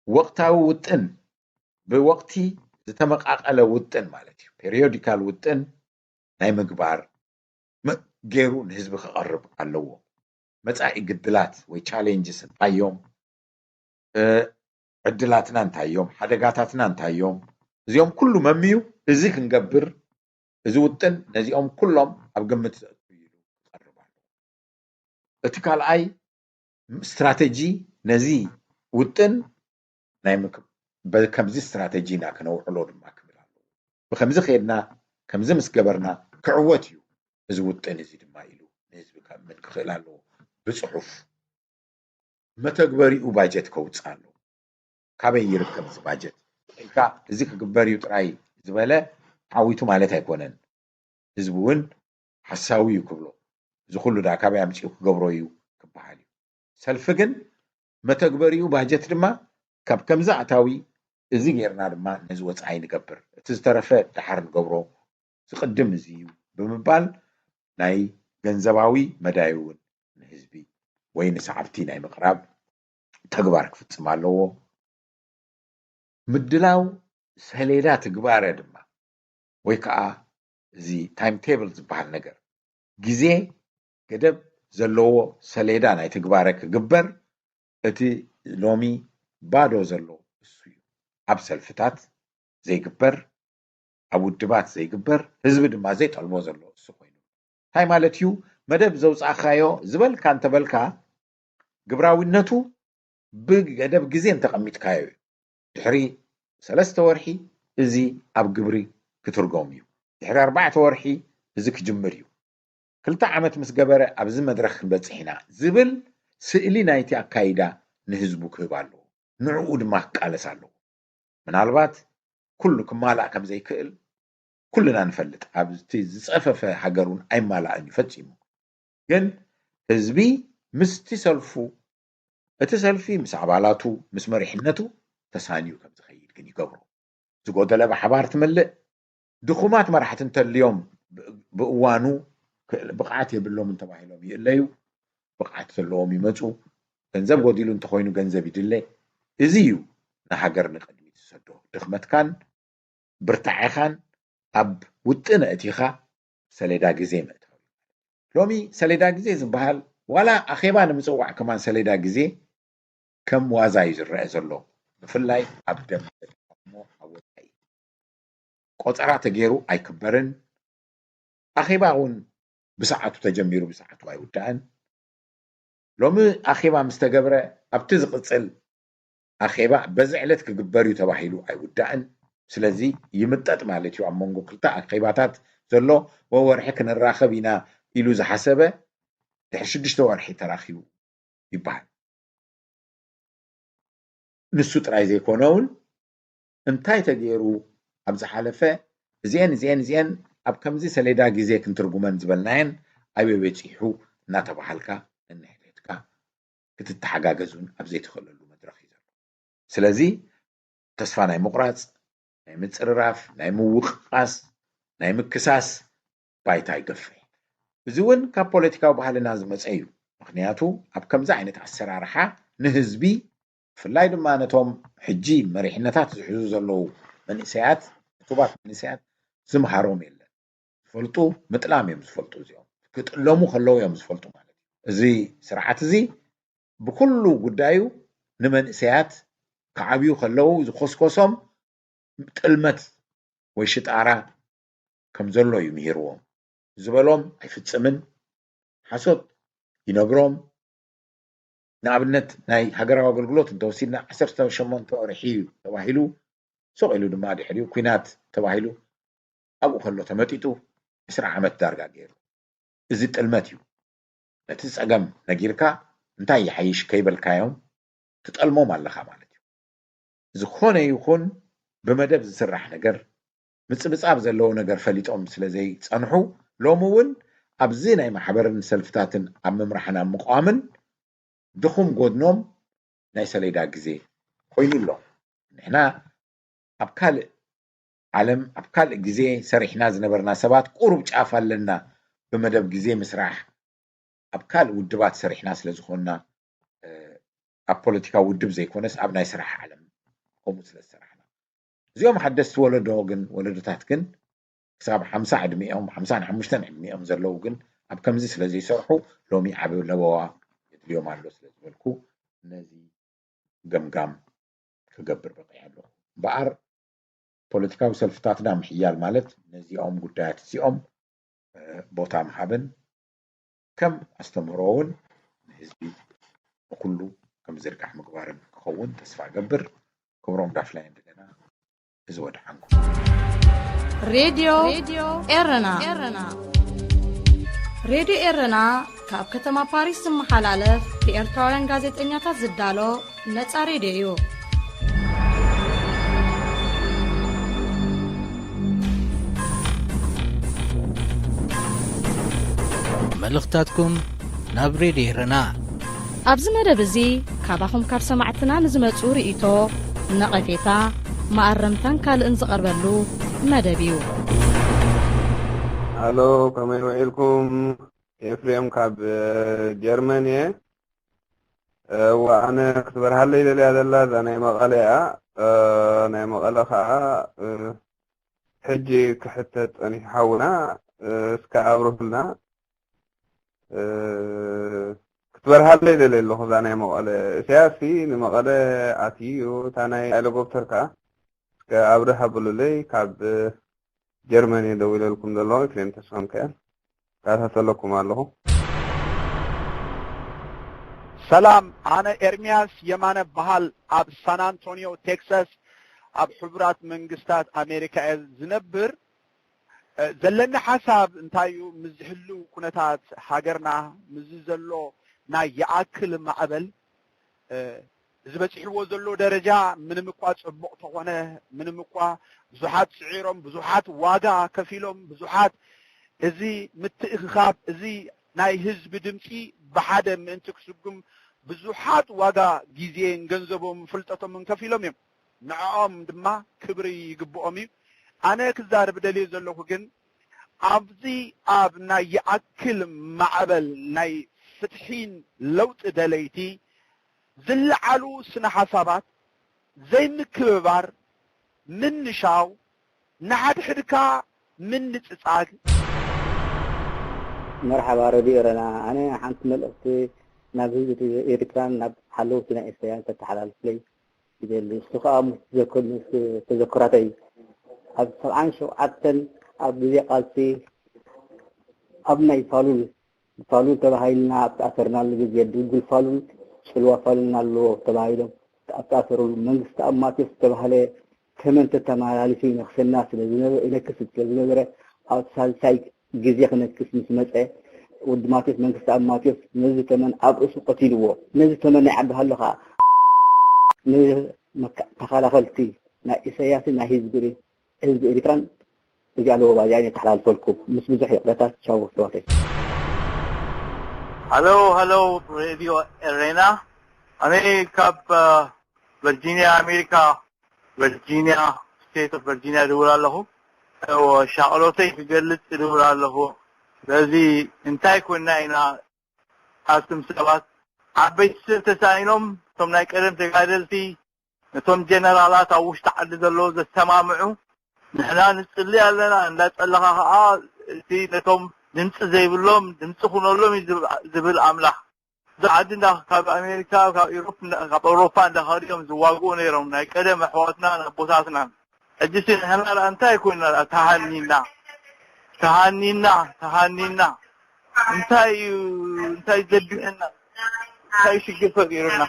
ወቕታዊ ውጥን ብወቕቲ ዝተመቓቐለ ውጥን ማለት እዩ። ፔሪዮዲካል ውጥን ናይ ምግባር ገይሩ ንህዝቢ ክቐርብ ኣለዎ። መጻኢ ግድላት ወይ ቻሌንጅስ እንታይ እዮም? ዕድላትና እንታይ እዮም? ሓደጋታትና እንታይ እዮም? እዚኦም ኩሉ መምዩ እዚ ክንገብር እዚ ውጥን ነዚኦም ኩሎም ኣብ ግምት ዘእቱ ኢሉ ክቐርብ ኣለዎ። እቲ ካልኣይ ስትራተጂ ነዚ ውጥን ናይ ከምዚ ስትራተጂ ኢና ክነውዕሎ ድማ ክብል ኣለዎ። ብከምዚ ከይድና ከምዚ ምስ ገበርና ክዕወት እዩ እዚ ውጥን እዚ ድማ ኢሉ ንህዝቢ ከእምን ክኽእል ኣለዎ። ብፅሑፍ መተግበሪኡ ባጀት ከውፅእ ኣለዎ። ካበይ ይርከብ እዚ ባጀት ኢልካ እዚ ክግበር እዩ ጥራይ ዝበለ ዓዊቱ ማለት ኣይኮነን። ህዝቢ እውን ሓሳዊ እዩ ክብሎ፣ እዚ ኩሉ ዳ ካበይ ኣምፂኡ ክገብሮ እዩ ክበሃል እዩ። ሰልፊ ግን መተግበሪኡ ባጀት ድማ ካብ ከምዚ ኣታዊ፣ እዚ ጌርና ድማ ነዚ ወፃኢ ንገብር፣ እቲ ዝተረፈ ደሓር ንገብሮ፣ ዝቕድም እዚ እዩ ብምባል ናይ ገንዘባዊ መዳይ እውን ንህዝቢ ወይ ንሰዓብቲ ናይ ምቕራብ ተግባር ክፍፅም ኣለዎ። ምድላው ሰሌዳ ትግባረ ድማ ወይ ከዓ እዚ ታይም ቴብል ዝበሃል ነገር፣ ግዜ ገደብ ዘለዎ ሰሌዳ ናይ ትግባረ ክግበር፣ እቲ ሎሚ ባዶ ዘሎ እሱ እዩ። ኣብ ሰልፍታት ዘይግበር፣ ኣብ ውድባት ዘይግበር፣ ህዝቢ ድማ ዘይጠልቦ ዘሎ እሱ ኮይኑ፣ እንታይ ማለት እዩ? መደብ ዘውፃእካዮ ዝበልካ እንተበልካ፣ ግብራዊነቱ ብገደብ ግዜ እንተቐሚጥካዮ እዩ። ድሕሪ ሰለስተ ወርሒ እዚ ኣብ ግብሪ ክትርጎም እዩ። ድሕሪ ኣርባዕተ ወርሒ እዚ ክጅምር እዩ። ክልተ ዓመት ምስ ገበረ ኣብዚ መድረኽ ክንበፅሕ ኢና ዝብል ስእሊ ናይቲ ኣካይዳ ንህዝቡ ክህብ ኣለዎ። ንዕኡ ድማ ክቃለስ ኣለዎ። ምናልባት ኩሉ ክማላእ ከም ዘይክእል ኩልና ንፈልጥ። ኣብቲ ዝፀፈፈ ሃገር እውን ኣይማላእን እዩ ፈፂሙ። ግን ህዝቢ ምስቲ ሰልፉ፣ እቲ ሰልፊ ምስ ኣባላቱ፣ ምስ መሪሕነቱ ተሳንዩ ከም ዝኸይድ ግን ይገብሮ። ዝጎደለ ብሓባር ትምልእ። ድኹማት መራሕቲ እንተልዮም፣ ብ-፣ ብእዋኑ ክእል-፣ ብቕዓት የብሎምን ተባሂሎም ይእለዩ። ብቕዓት ዘለዎም ይመፁ። ገንዘብ ጎዲሉ እንተኾይኑ ገንዘብ ይድለ። እዚ እዩ ንሃገር ንቕድሚት ዝሰዶ። ድኽመትካን ብርታዐኻን ኣብ ውጥን ኣእቲኻ ሰሌዳ ግዜ ምእታው። ሎሚ ሰሌዳ ግዜ ዝበሃል፣ ዋላ ኣኼባ ንምፅዋዕ ከማን ሰሌዳ ግዜ ከም ዋዛ እዩ ዝረአ ዘሎ። ብፍላይ ኣብ ደንበ እሞ ኣብ ወፃኢ ቆፀራ ተገይሩ ኣይክበርን። ኣኼባ እውን ብሰዓቱ ተጀሚሩ ብሰዓቱ ኣይውዳእን። ሎሚ ኣኼባ ምስ ተገብረ፣ ኣብቲ ዝቕፅል ኣኼባ በዚ ዕለት ክግበር እዩ ተባሂሉ ኣይውዳእን። ስለዚ ይምጠጥ ማለት እዩ። ኣብ መንጎ ክልተ ኣኼባታት ዘሎ፣ ወወርሒ ክንራኸብ ኢና ኢሉ ዝሓሰበ፣ ድሕሪ ሽዱሽተ ወርሒ ተራኺቡ ይበሃል። ንሱ ጥራይ ዘይኮነ እውን፣ እንታይ ተገይሩ ኣብ ዝሓለፈ፣ እዚአን፣ እዚአን፣ እዚአን ኣብ ከምዚ ሰሌዳ ግዜ ክንትርጉመን ዝበልናየን ኣበይ በፂሑ እናተባሃልካ ነንሕድሕድካ ክትተሓጋገዝ እውን ኣብ ዘይትኽእለሉ መድረኽ እዩ ዘሎ። ስለዚ ተስፋ ናይ ምቑራፅ፣ ናይ ምፅርራፍ፣ ናይ ምውቕቓስ፣ ናይ ምክሳስ ባይታ ይገፍሕ። እዚ እውን ካብ ፖለቲካዊ ባህልና ዝመፀ እዩ። ምኽንያቱ ኣብ ከምዚ ዓይነት ኣሰራርሓ ንህዝቢ፣ ብፍላይ ድማ ነቶም ሕጂ መሪሕነታት ዝሕዙ ዘለዉ መንእሰያት፣ ዕቱባት መንእሰያት ዝምሃሮም የለን። ዝፈልጡ ምጥላም እዮም ዝፈልጡ። እዚኦም ክጥለሙ ከለዉ እዮም ዝፈልጡ ማለት እዩ። እዚ ስርዓት እዚ ብኩሉ ጉዳዩ ንመንእሰያት ክዓብዩ ከለዉ ዝኮስኮሶም ጥልመት ወይ ሽጣራ ከም ዘሎ እዩ ምሂርዎም። ዝበሎም ኣይፍጽምን፣ ሓሶት ይነግሮም። ንኣብነት ናይ ሃገራዊ ኣገልግሎት እንተወሲድና፣ ዓሰርተ ሸሞንተ ወርሒ እዩ ተባሂሉ፣ ስቕ ኢሉ ድማ ድሕሪኡ ኲናት ተባሂሉ ኣብኡ ከሎ ተመጢጡ ዕስራ ዓመት ዳርጋ ገይሩ። እዚ ጥልመት እዩ። ነቲ ጸገም ነጊርካ እንታይ ይሓይሽ ከይበልካዮም ትጠልሞም ኣለኻ ማለት እዩ። ዝኾነ ይኹን ብመደብ ዝስራሕ ነገር፣ ምጽብጻብ ዘለዎ ነገር ፈሊጦም ስለ ዘይጸንሑ፣ ሎሚ እውን ኣብዚ ናይ ማሕበርን ሰልፍታትን ኣብ ምምራሕን ኣብ ምቕዋምን ድኹም ጎድኖም ናይ ሰሌዳ ግዜ ኮይኑ ኣሎ። ንሕና ኣብ ካልእ ዓለም፣ ኣብ ካልእ ግዜ ሰሪሕና ዝነበርና ሰባት ቁሩብ ጫፍ ኣለና፣ ብመደብ ግዜ ምስራሕ፣ ኣብ ካልእ ውድባት ሰሪሕና ስለ ዝኾንና፣ እ፣ ኣብ ፖለቲካዊ ውድብ ዘይኮነስ ኣብ ናይ ስራሕ ዓለም ከምኡ ስለ ዝሰራሕና። እዚኦም ሓደስቲ ወለዶ ግን፣ ወለዶታት ግን ክሳብ ሓምሳ ዕድሚኦም፣ ሓምሳን ሓሙሽተን ዕድሚኦም ዘለዉ ግን ኣብ ከምዚ ስለ ዘይሰርሑ ሎሚ ዓቢ ለበዋ የድልዮም ኣሎ ስለ ዝበልኩ ነዚ ገምጋም ክገብር በቒዐ ኣለኹ። እምበኣር ፖለቲካዊ ሰልፍታትና ምሕያል ማለት ነዚኦም ጉዳያት እዚኦም፣ እ፣ ቦታ ምሃብን ከም ኣስተምህሮ እውን ንህዝቢ ንኩሉ ከም ዝርጋሕ ምግባርን ክኸውን ተስፋ እገብር። ክብሮም ዳፍላይ እንደገና እዚ ወድሓንኩም። ሬድዮ ኤረና። ሬድዮ ኤረና ካብ ከተማ ፓሪስ ዝመሓላለፍ ብኤርትራውያን ጋዜጠኛታት ዝዳሎ ነጻ ሬድዮ እዩ። መልእኽታትኩም ናብ ሬድዮ ኤረና። ኣብዚ መደብ እዚ ካባኹም ካብ ሰማዕትና ንዝመጹ ርእይቶ፣ ነቐፌታ፣ መኣረምታን ካልእን ዝቐርበሉ መደብ እዩ። ኣሎ፣ ከመይ ውዒልኩም? ኤፍሬም ካብ ጀርመን እየ። እዋ፣ ኣነ ክትበርሃለይ ደልያ ዘላ እዛ ናይ መቐለ እያ። ናይ መቐለ ከዓ ሕጂ ክሕተት ጸኒሑ ሓውና፣ እስከ ኣብርሁልና። ክትበርሃለይ ደልየ ኣለኹ እዛ ናይ መቐለ። እሳያስ ሲ ንመቐለ ኣትዩ፣ እታ ናይ ሄሊኮፕተር ከዓ እስከ ኣብርህ ኣብሉለይ። ካብ ጀርመን እየ ደዊለልኩም ዘለኹ፣ ኤፍሬም ተስፋሚካኤል። እከታተለኩም ኣለኹ። ሰላም፣ ኣነ ኤርሚያስ የማነ በሃል፣ ኣብ ሳን ኣንቶኒዮ ቴክሳስ፣ ኣብ ሕቡራት መንግስታት ኣሜሪካ እየ ዝነብር። ዘለኒ ሓሳብ እንታይ እዩ? ምስ ዝህሉ ኩነታት ሃገርና፣ ምስ ዘሎ ናይ ይኣክል ማዕበል፣ እዚ በፂሕዎ ዘሎ ደረጃ፣ ምንም እኳ ፅቡቕ ተኾነ፣ ምንም እኳ ብዙሓት ስዒሮም፣ ብዙሓት ዋጋ ከፊሎም፣ ብዙሓት፣ እዚ ምትእኽኻብ፣ እዚ ናይ ህዝቢ ድምፂ ብሓደ ምእንቲ ክስጉም ብዙሓት ዋጋ፣ ግዜን ገንዘቦምን ፍልጠቶምን ከፊሎም እዮም። ንዕኦም ድማ ክብሪ ይግብኦም እዩ። ኣነ ክዛረብ ደልየ ዘለኹ ግን፣ ኣብዚ ኣብ ናይ ይኣክል ማዕበል ናይ ፍትሒን ለውጢ ደለይቲ ዝለዓሉ ስነ ሓሳባት ዘይምክብባር፣ ምንሻው፣ ንሓድሕድካ ምንጽጻግ። መርሓባ ረድዮ ኤረና፣ ኣነ ሓንቲ መልእኽቲ ናብ ህዝቢ ኤርትራን ናብ ሓለውቲ ናይ ኢሳያስ ተተሓላልፍለይ ይደሊ። እሱ ከዓ ምስ ተዘክራተይ ኣብ ሰብዓን ሸውዓተን ኣብ ግዜ ቃልሲ ኣብ ናይ ፋሉል ፋሉል ተባሂልና ኣብ ተኣሰርናሉ ግዜ፣ ድጉል ፋሉል፣ ጽልዋ ፋሉል ኣሎ ተባሂሎም ኣብ ተኣሰሩሉ፣ መንግስቲ ኣብ ማቴዎስ ዝተባህለ ተመን ተተመላሊሱ ይነክሰና ስለ ዝነበረ፣ ይነክስ ስለ ዝነበረ፣ ኣብ ሳልሳይ ግዜ ክነክስ ምስ መጸ፣ ወዲ ማቴዎስ መንግስቲ ኣብ ማቴዎስ ነዚ ተመን ኣብ ርእሱ ቀቲልዎ። ነዚ ተመን ናይ ዓዲ ሃሎ ከኣ ነዚ መካ-፣ ተኸላኸልቲ ናይ ኢሳያስን ናይ ህዝቢ ህዝቢ ኤሪትራን እዚኣ ኣለዎ ባዚኣ እየ ተሓላልፈልኩም ምስ ብዙሕ ይቕረታ ቻው ኣሕዋተይ። ሃሎ ሃሎ ሬድዮ ኤሬና፣ ኣነ ካብ ቨርጂኒያ ኣሜሪካ፣ ቨርጂኒያ፣ ስቴት ኦፍ ቨርጂኒያ ድውል ኣለኹ። ሻቕሎተይ ክገልጽ ድውል ኣለኹ። ስለዚ እንታይ ኮይና ኢና ኣቱም ሰባት፣ ዓበይቲ ሰብ ተሳኢኖም፣ እቶም ናይ ቀደም ተጋደልቲ፣ ነቶም ጀነራላት ኣብ ውሽጢ ዓዲ ዘለዉ ዘሰማምዑ፣ ንሕና ንጽሊ ኣለና፣ እንዳጸለኻ ኸኣ እቲ ነቶም ድምጺ ዘይብሎም ድምጺ ኩነሎም እዩ ዝብ-፣ ዝብል ኣምላኽ። እዚ ዓዲ እንዳ ካብ ኣሜሪካ፣ ካብ ኢሮፕ፣ እንዳ-፣ ካብ ኣውሮፓ እንዳኸዱ እዮም ዝዋግኡ ነይሮም፣ ናይ ቀደም ኣሕዋትናን ኣቦታትናን። ሕጂ ሲ ንሕና ደኣ እንታይ ኮይና ደኣ ተሃኒና? ተሃኒና፣ ተሃኒና። እንታይ እዩ፣ እንታይ ዘቢሕና? እንታይ ሽግር ፈጢሩና?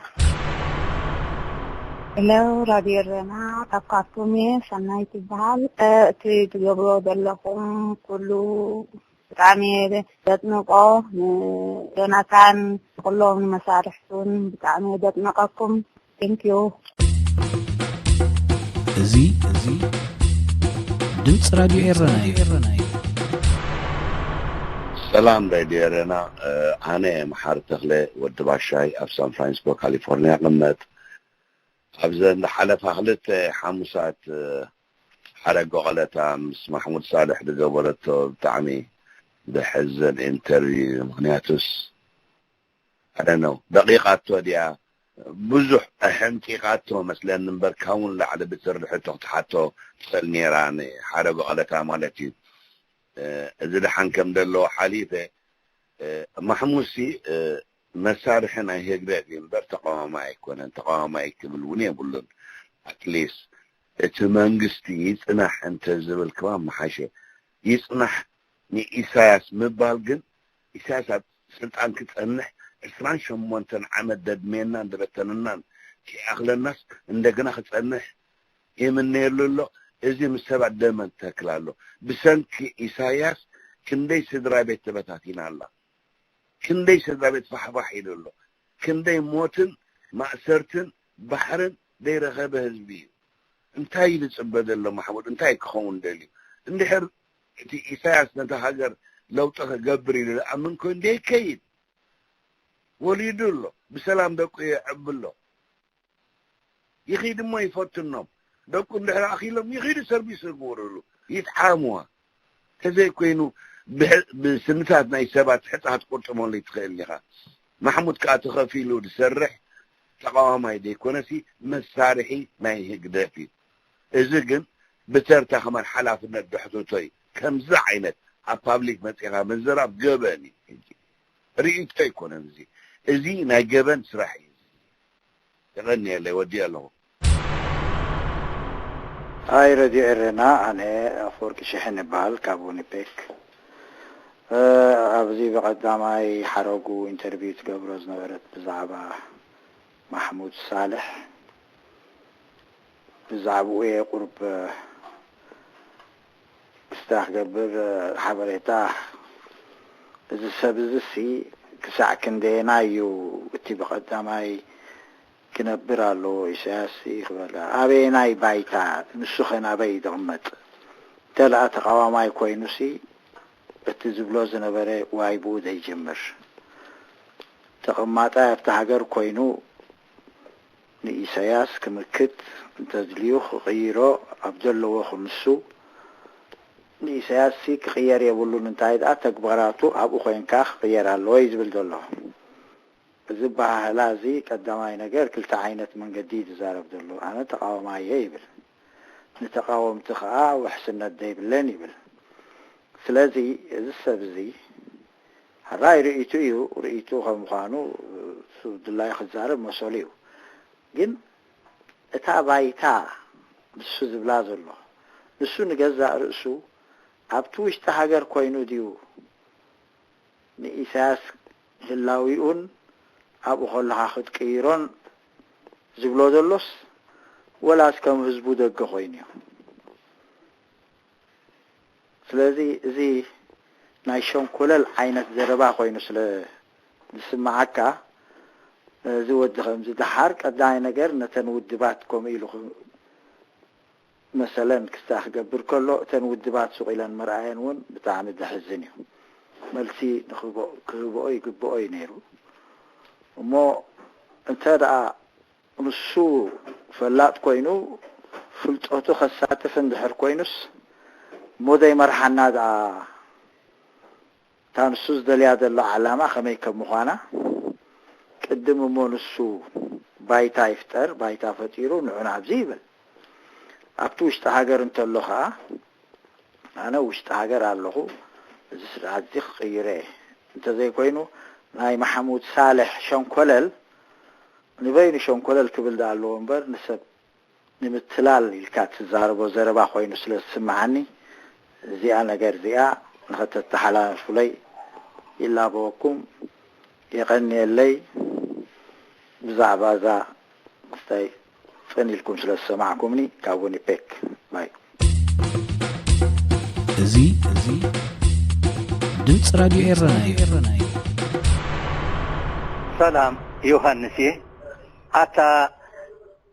ሄሎ ራድዮ ኤረና፣ ካብ ካርቱም እየ፣ ሰናይት ይበሃል። እ፣ እቲ ትገብርዎ ዘለኹም ኩሉ ብጣዕሚ እየ ዘጥንቆ። ንዮናታን፣ ኩሎም ንመሳርሕቱን ብጣዕሚ እየ ዘጥንቀኩም። Thank you። እዚ፣ እዚ ድምፂ ራድዮ ኤረና እዩ። ሰላም ሬድዮ ኤረና፣ እ፣ ኣነ እየ መሓሪ ተኽለ ወዲ ባሻይ፣ ኣብ ሳን ፍራንሲስኮ ካሊፎርኒያ እቕመጥ። ኣብዘን ዝሓለፋ ክልተ ሓሙሳት፣ እ፣ ሓረግ ወቐለታ ምስ ማሕሙድ ሳልሕ ዝገበረቶ ብጣዕሚ ዘሕዝን ኢንተርቪው እዩ። ምኽንያቱስ፣ I don't know፣ ደቂቓቶ ድያ፣ ብዙሕ ኣሐምቂቓቶ መስለኒ እምበር፣ ካብኡ ንላዕሊ ብትሪ ሕቶ ክትሓቶ ትኽእል ነይራ ንሓረግ ወቐለታ ማለት እዩ። እ፣ እዚ ደሓን ከም ዘለዎ ሓሊፈ፣ እ፣ ማሕሙድሲ፣ እ፣ መሳርሒ ናይ ህግደፍ እዩ እምበር ተቃዋማይ ኣይኮነን። ተቃዋማይ ክብል እውን የብሉን። ኣትሊስት እቲ መንግስቲ ይጽናሕ እንተዝብል ክባ ምሓሸ። ይጽናሕ ንኢሳያስ ምባል ግን፣ ኢሳያስ ኣብ ስልጣን ክጸንሕ ዕስራን ሸሞንተን ዓመት ደድመየናን ደበተነናን ከይኣኽለናስ እንደገና ክጸንሕ ይምነየሉ ኣሎ። እዚ ምስ ሰባት ደመ ተክል ኣሎ። ብሰንኪ ኢሳያስ ክንደይ ስድራ ቤት ተበታቲና ኣላ። ክንደይ ስድራ ቤት ፋሕፋሕ ኢሉ ኣሎ። ክንደይ ሞትን ማእሰርትን ባሕርን ዘይረኸበ ህዝቢ እዩ። እንታይ እዩ ዝጽበ ዘሎ ማሕሙድ? እንታይ ክኸውን ደልዩ? እንድሕር እቲ ኢሳያስ ነታ ሃገር ለውጢ ክገብር ኢሉ ዝኣምን ኮይኑ ደይከይድ። ወሊዱ ኣሎ፣ ብሰላም ደቁ የዕቢ ኣሎ። ይኺድ እሞ ይፈትኖም። ደቁ እንድሕር ኣኺሎም ይኺዱ፣ ሰርቪስ ይግበሩሉ፣ ይጥዓምዋ። ተዘይኮይኑ ብሕ- ብስንታት ናይ ሰባት ሕጻ ክትቁርጥመሉ ይትኽእል ኢኻ። ማሕሙድ ከኣ ተኸፊሉ ዝሰርሕ ተቓዋማይ ዘይኮነሲ መሳርሒ ናይ ህግደፍ እዩ። እዚ ግን ብተርታ ከማን ሓላፍነት ደሕትቶ እዩ። ከምዚ ዓይነት ኣብ ፓብሊክ መጺኻ ምዝራብ ገበን እዩ። ሕጂ ርእይቶ ኣይኮነን እዚ። እዚ ናይ ገበን ስራሕ እዩ። የቐንየለይ፣ ወዲእ ኣለኹ። ኣይ ረድዮ ኤረና፣ ኣነ ኣፈወርቂ ሽሕን እበሃል ካብ ዊኒፔግ። ኣብዚ ብቐዳማይ ሓረጉ ኢንተርቪው ትገብሮ ዝነበረት ብዛዕባ ማሕሙድ ሳልሕ፣ ብዛዕባኡ እየ ቁሩብ ክስታ ክገብር ሓበሬታ። እዚ ሰብ እዚ ሲ ክሳዕ ክንደየናይ እዩ እቲ ብቐዳማይ ክነብር ኣለዎ ኢሳያስ ክበላ ኣበየናይ ባይታ ንሱ ኸ ናበይ ዝቕመጥ? እንተ ደኣ ተቓዋማይ ኮይኑሲ እቲ ዝብሎ ዝነበረ ዋይ ብኡ ዘይጅምር ተቐማጣይ ኣብቲ ሃገር ኮይኑ ንኢሳያስ ክምክት እንተድልዩ ክቕይሮ ኣብ ዘለዎ ክንሱ ንኢሳያስ ሲ ክቕየር የብሉን እንታይ ደኣ ተግባራቱ ኣብኡ ኮይንካ ክቕየር ኣለዎ እዩ ዝብል ዘሎ። እዚ ኣበሃህላ እዚ ቀዳማይ ነገር ክልተ ዓይነት መንገዲ እዩ ዝዛረብ ዘሎ። ኣነ ተቓዋማይ እየ ይብል። ንተቓወምቲ ከኣ ውሕስነት ዘይብለን ይብል። ስለዚ እዚ ሰብ እዚ ሕራይ ርእይቱ እዩ። ርእይቱ ከም ምዃኑ እሱ ድላዩ ክዛረብ መሰሉ እዩ። ግን እታ ባይታ ንሱ ዝብላ ዘሎ ንሱ ንገዛእ ርእሱ ኣብቲ ውሽጢ ሃገር ኮይኑ ድዩ ንኢሳያስ ህላዊኡን ኣብኡ ከለኻ ክትቅይሮን ዝብሎ ዘሎስ ወላስ ከም ህዝቡ ደገ ኮይኑ እዩ? ስለዚ እዚ ናይ ሸንኮለል ዓይነት ዘረባ ኮይኑ ስለ ዝስምዓካ እዚ ወዲ ከምዚ ደሓር ቀዳማይ ነገር ነተን ውድባት ከምኡ ኢሉ መሰለን ክስታ ክገብር ከሎ እተን ውድባት ሱቕ ኢለን ምርኣየን እውን ብጣዕሚ ዘሕዝን እዩ። መልሲ ንክህቦ ክህብኦ ይግብኦ እዩ ነይሩ። እሞ እንተ ደኣ ንሱ ፈላጥ ኮይኑ ፍልጠቱ ከሳትፍ እንድሕር ኮይኑስ እሞ ዘይመርሓና ደኣ እታ ንሱ ዝደልያ ዘሎ ዓላማ ከመይ ከም ምዃና ቅድም እሞ ንሱ ባይታ ይፍጠር፣ ባይታ ፈጢሩ ንዑ ናብዚ ይብል። ኣብቲ ውሽጢ ሃገር እንተሎ ኸኣ ኣነ ውሽጢ ሃገር ኣለኹ፣ እዚ ስርዓት እዚ ክቕይረ እየ። እንተዘይኮይኑ ናይ ማሕሙድ ሳልሕ ሸንኮለል ንበይኑ ሸንኮለል ክብል ደኣ ኣለዎ እምበር ንሰብ ንምትላል ኢልካ እትዛረቦ ዘረባ ኮይኑ ስለ ዝስምዓኒ እዚኣ ነገር እዚኣ ንኸተተሓላልፉለይ ይላበወኩም። የቐንየለይ ብዛዕባ እዛ ክስታይ ጽን ኢልኩም ስለ ዝሰማዕኩምኒ ካብ ዊኒፔግ ባይ። እዚ እዚ ድምፂ ራድዮ ኤረና እዩ። ሰላም ዮሃንስ እየ። ኣታ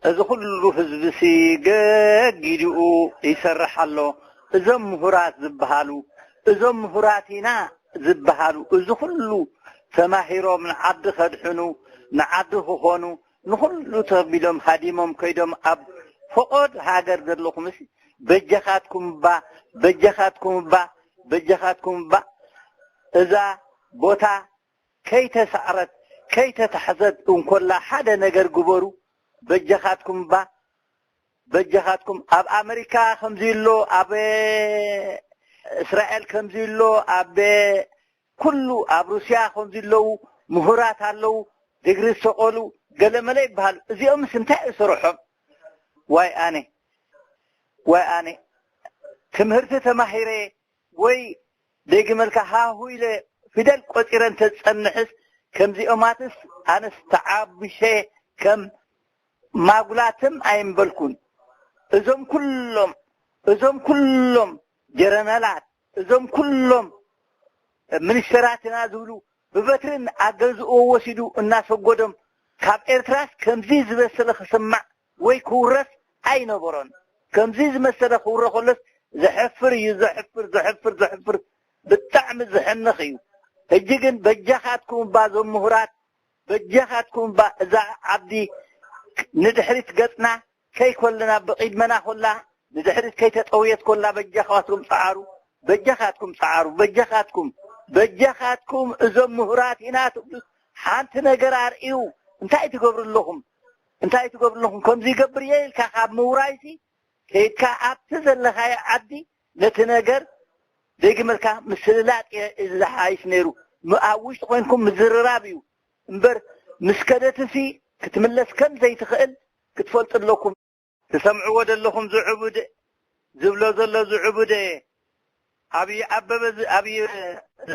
እዚ ኩሉ ህዝብሲ ገጊዲኡ ይሰርሕ ኣሎ። እዞም ምሁራት ዝበሃሉ እዞም ምሁራት ኢና ዝበሃሉ እዚ ኩሉ ተማሂሮም ንዓዲ ከድሕኑ ንዓዲ ክኾኑ ንኹሉ ተቢሎም ሃዲሞም ከይዶም ኣብ ፈቖድ ሃገር ዘለኹምሲ በጃኻትኩም እባ በጃኻትኩም እባ በጃኻትኩም እባ እዛ ቦታ ከይተሳዕረት ከይተታሕዘት እንኮላ ሓደ ነገር ግበሩ በጃኻትኩም እባ በጃኻትኩም ኣብ ኣመሪካ ከምዚ ኣሎ ኣብ እስራኤል ከምዚ ኣሎ ኣብ ኩሉ ኣብ ሩስያ ከምዚ ኣለዉ ምሁራት ኣለዉ ዲግሪ ዝተቆሉ ገለመለ ይበሃሉ እዚኦምስ እንታይ እዩ ስርሖም ዋይ ኣነ ዋይ ኣነ ትምህርቲ ተማሂረ ወይ ደይግመልካ ሃሁ ኢለ ፊደል ቆጺረ እንተዝጸንሕስ ከምዚኦማትስ ኣነስ ተዓቢሸ ከም ማጉላትም ኣይምበልኩን እዞም ኩሎም እዞም ኩሎም ጀረናላት እዞም ኩሎም ሚኒስተራት ኢና ዝብሉ ብበትርን ኣገዝኡ ወሲዱ እናሰጎዶም ካብ ኤርትራስ ከምዚ ዝበሰለ ክስማዕ ወይ ክውረስ ኣይነበሮን ከምዚ ዝመሰለ ክውረ ከሎስ ዘሕፍር እዩ ዘሕፍር ዘሕፍር ዘሕፍር ብጣዕሚ ዝሕንኽ እዩ። ሕጂ ግን በጃኻትኩም እባ እዞም ምሁራት፣ በጃኻትኩም እባ እዛ ዓዲ ንድሕሪት ገጽና ከይኮልና፣ ብቒድመና ኮላ ንድሕሪት ከይተጠውየት ኮላ በጃኻትኩም ጸዓሩ፣ በጃኻትኩም ጸዓሩ፣ በጃኻትኩም፣ በጃኻትኩም እዞም ምሁራት ኢና ትብሉ ሓንቲ ነገር ኣርእዩ። እንታይ ትገብሩ ኣለኹም? እንታይ ትገብሩ ኣለኹም? ከምዚ ይገብር እየ ኢልካ ካብ ምውራይሲ ከይድካ ኣብቲ ዘለኻዮ ዓዲ ነቲ ነገር ደጊመልካ ምስልላጥ እየ ዝሓይሽ ነይሩ። ም-፣ ኣብ ውሽጢ ኮይንኩም ምዝርራብ እዩ እምበር ምስ ከደትሲ ክትምለስ ከም ዘይትኽእል ክትፈልጡ ኣለኩም። ትሰምዕዎ ዘለኹም ዝዕቡድ ዝብሎ ዘሎ ዝዕቡደ ኣብይ ኣበበ ዝ-፣ ኣብይ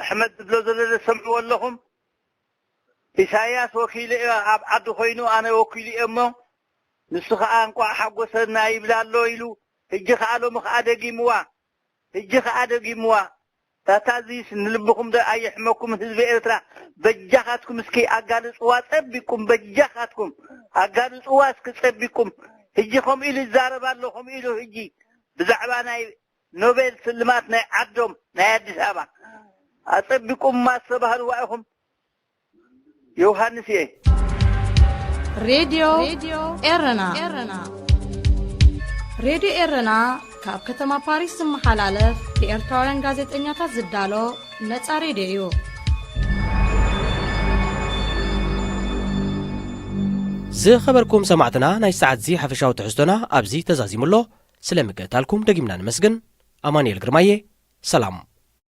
ኣሕመድ ዝብሎ ዘሎ ትሰምዕዎ ኣለኹም። ኢሳያስ ወኪሉ እዩ ኣብ ዓዲ ኮይኑ ኣነ ወኪሉ እየ እሞ ንሱ ኸኣ እንቋዕ ሓጎሰና ይብል ኣሎ ኢሉ። ሕጂ ኸኣ ሎሚ ኸኣ ደጊምዋ፣ ሕጂ ኸኣ ደጊምዋ። ታታ እዚስ ንልብኹም ዶ ኣየሕመኩም? ህዝቢ ኤርትራ በጃኻትኩም እስኪ ኣጋልጽዋ ጸቢቅኩም፣ በጃኻትኩም ኣጋልጽዋ እስኪ ጸቢቅኩም። ሕጂ ከምኡ ኢሉ ይዛረብ ኣሎ፣ ከምኡ ኢሉ ሕጂ ብዛዕባ ናይ ኖቤል ስልማት ናይ ዓዶም ናይ ኣዲስ ኣበባ ኣጸቢቅኩም ኣስተባህልዋ ኢኹም። ዮሃንስ እየ። ሬድዮ ኤረና። ሬድዮ ኤረና ካብ ከተማ ፓሪስ ዝመሓላለፍ ብኤርትራውያን ጋዜጠኛታት ዝዳሎ ነጻ ሬድዮ እዩ። ዝኸበርኩም ሰማዕትና፣ ናይ ሰዓት እዚ ሓፈሻዊ ትሕዝቶና ኣብዚ ተዛዚሙ ኣሎ። ስለ ምክእታልኩም ደጊምና ነመስግን። ኣማኑኤል ግርማየ፣ ሰላም።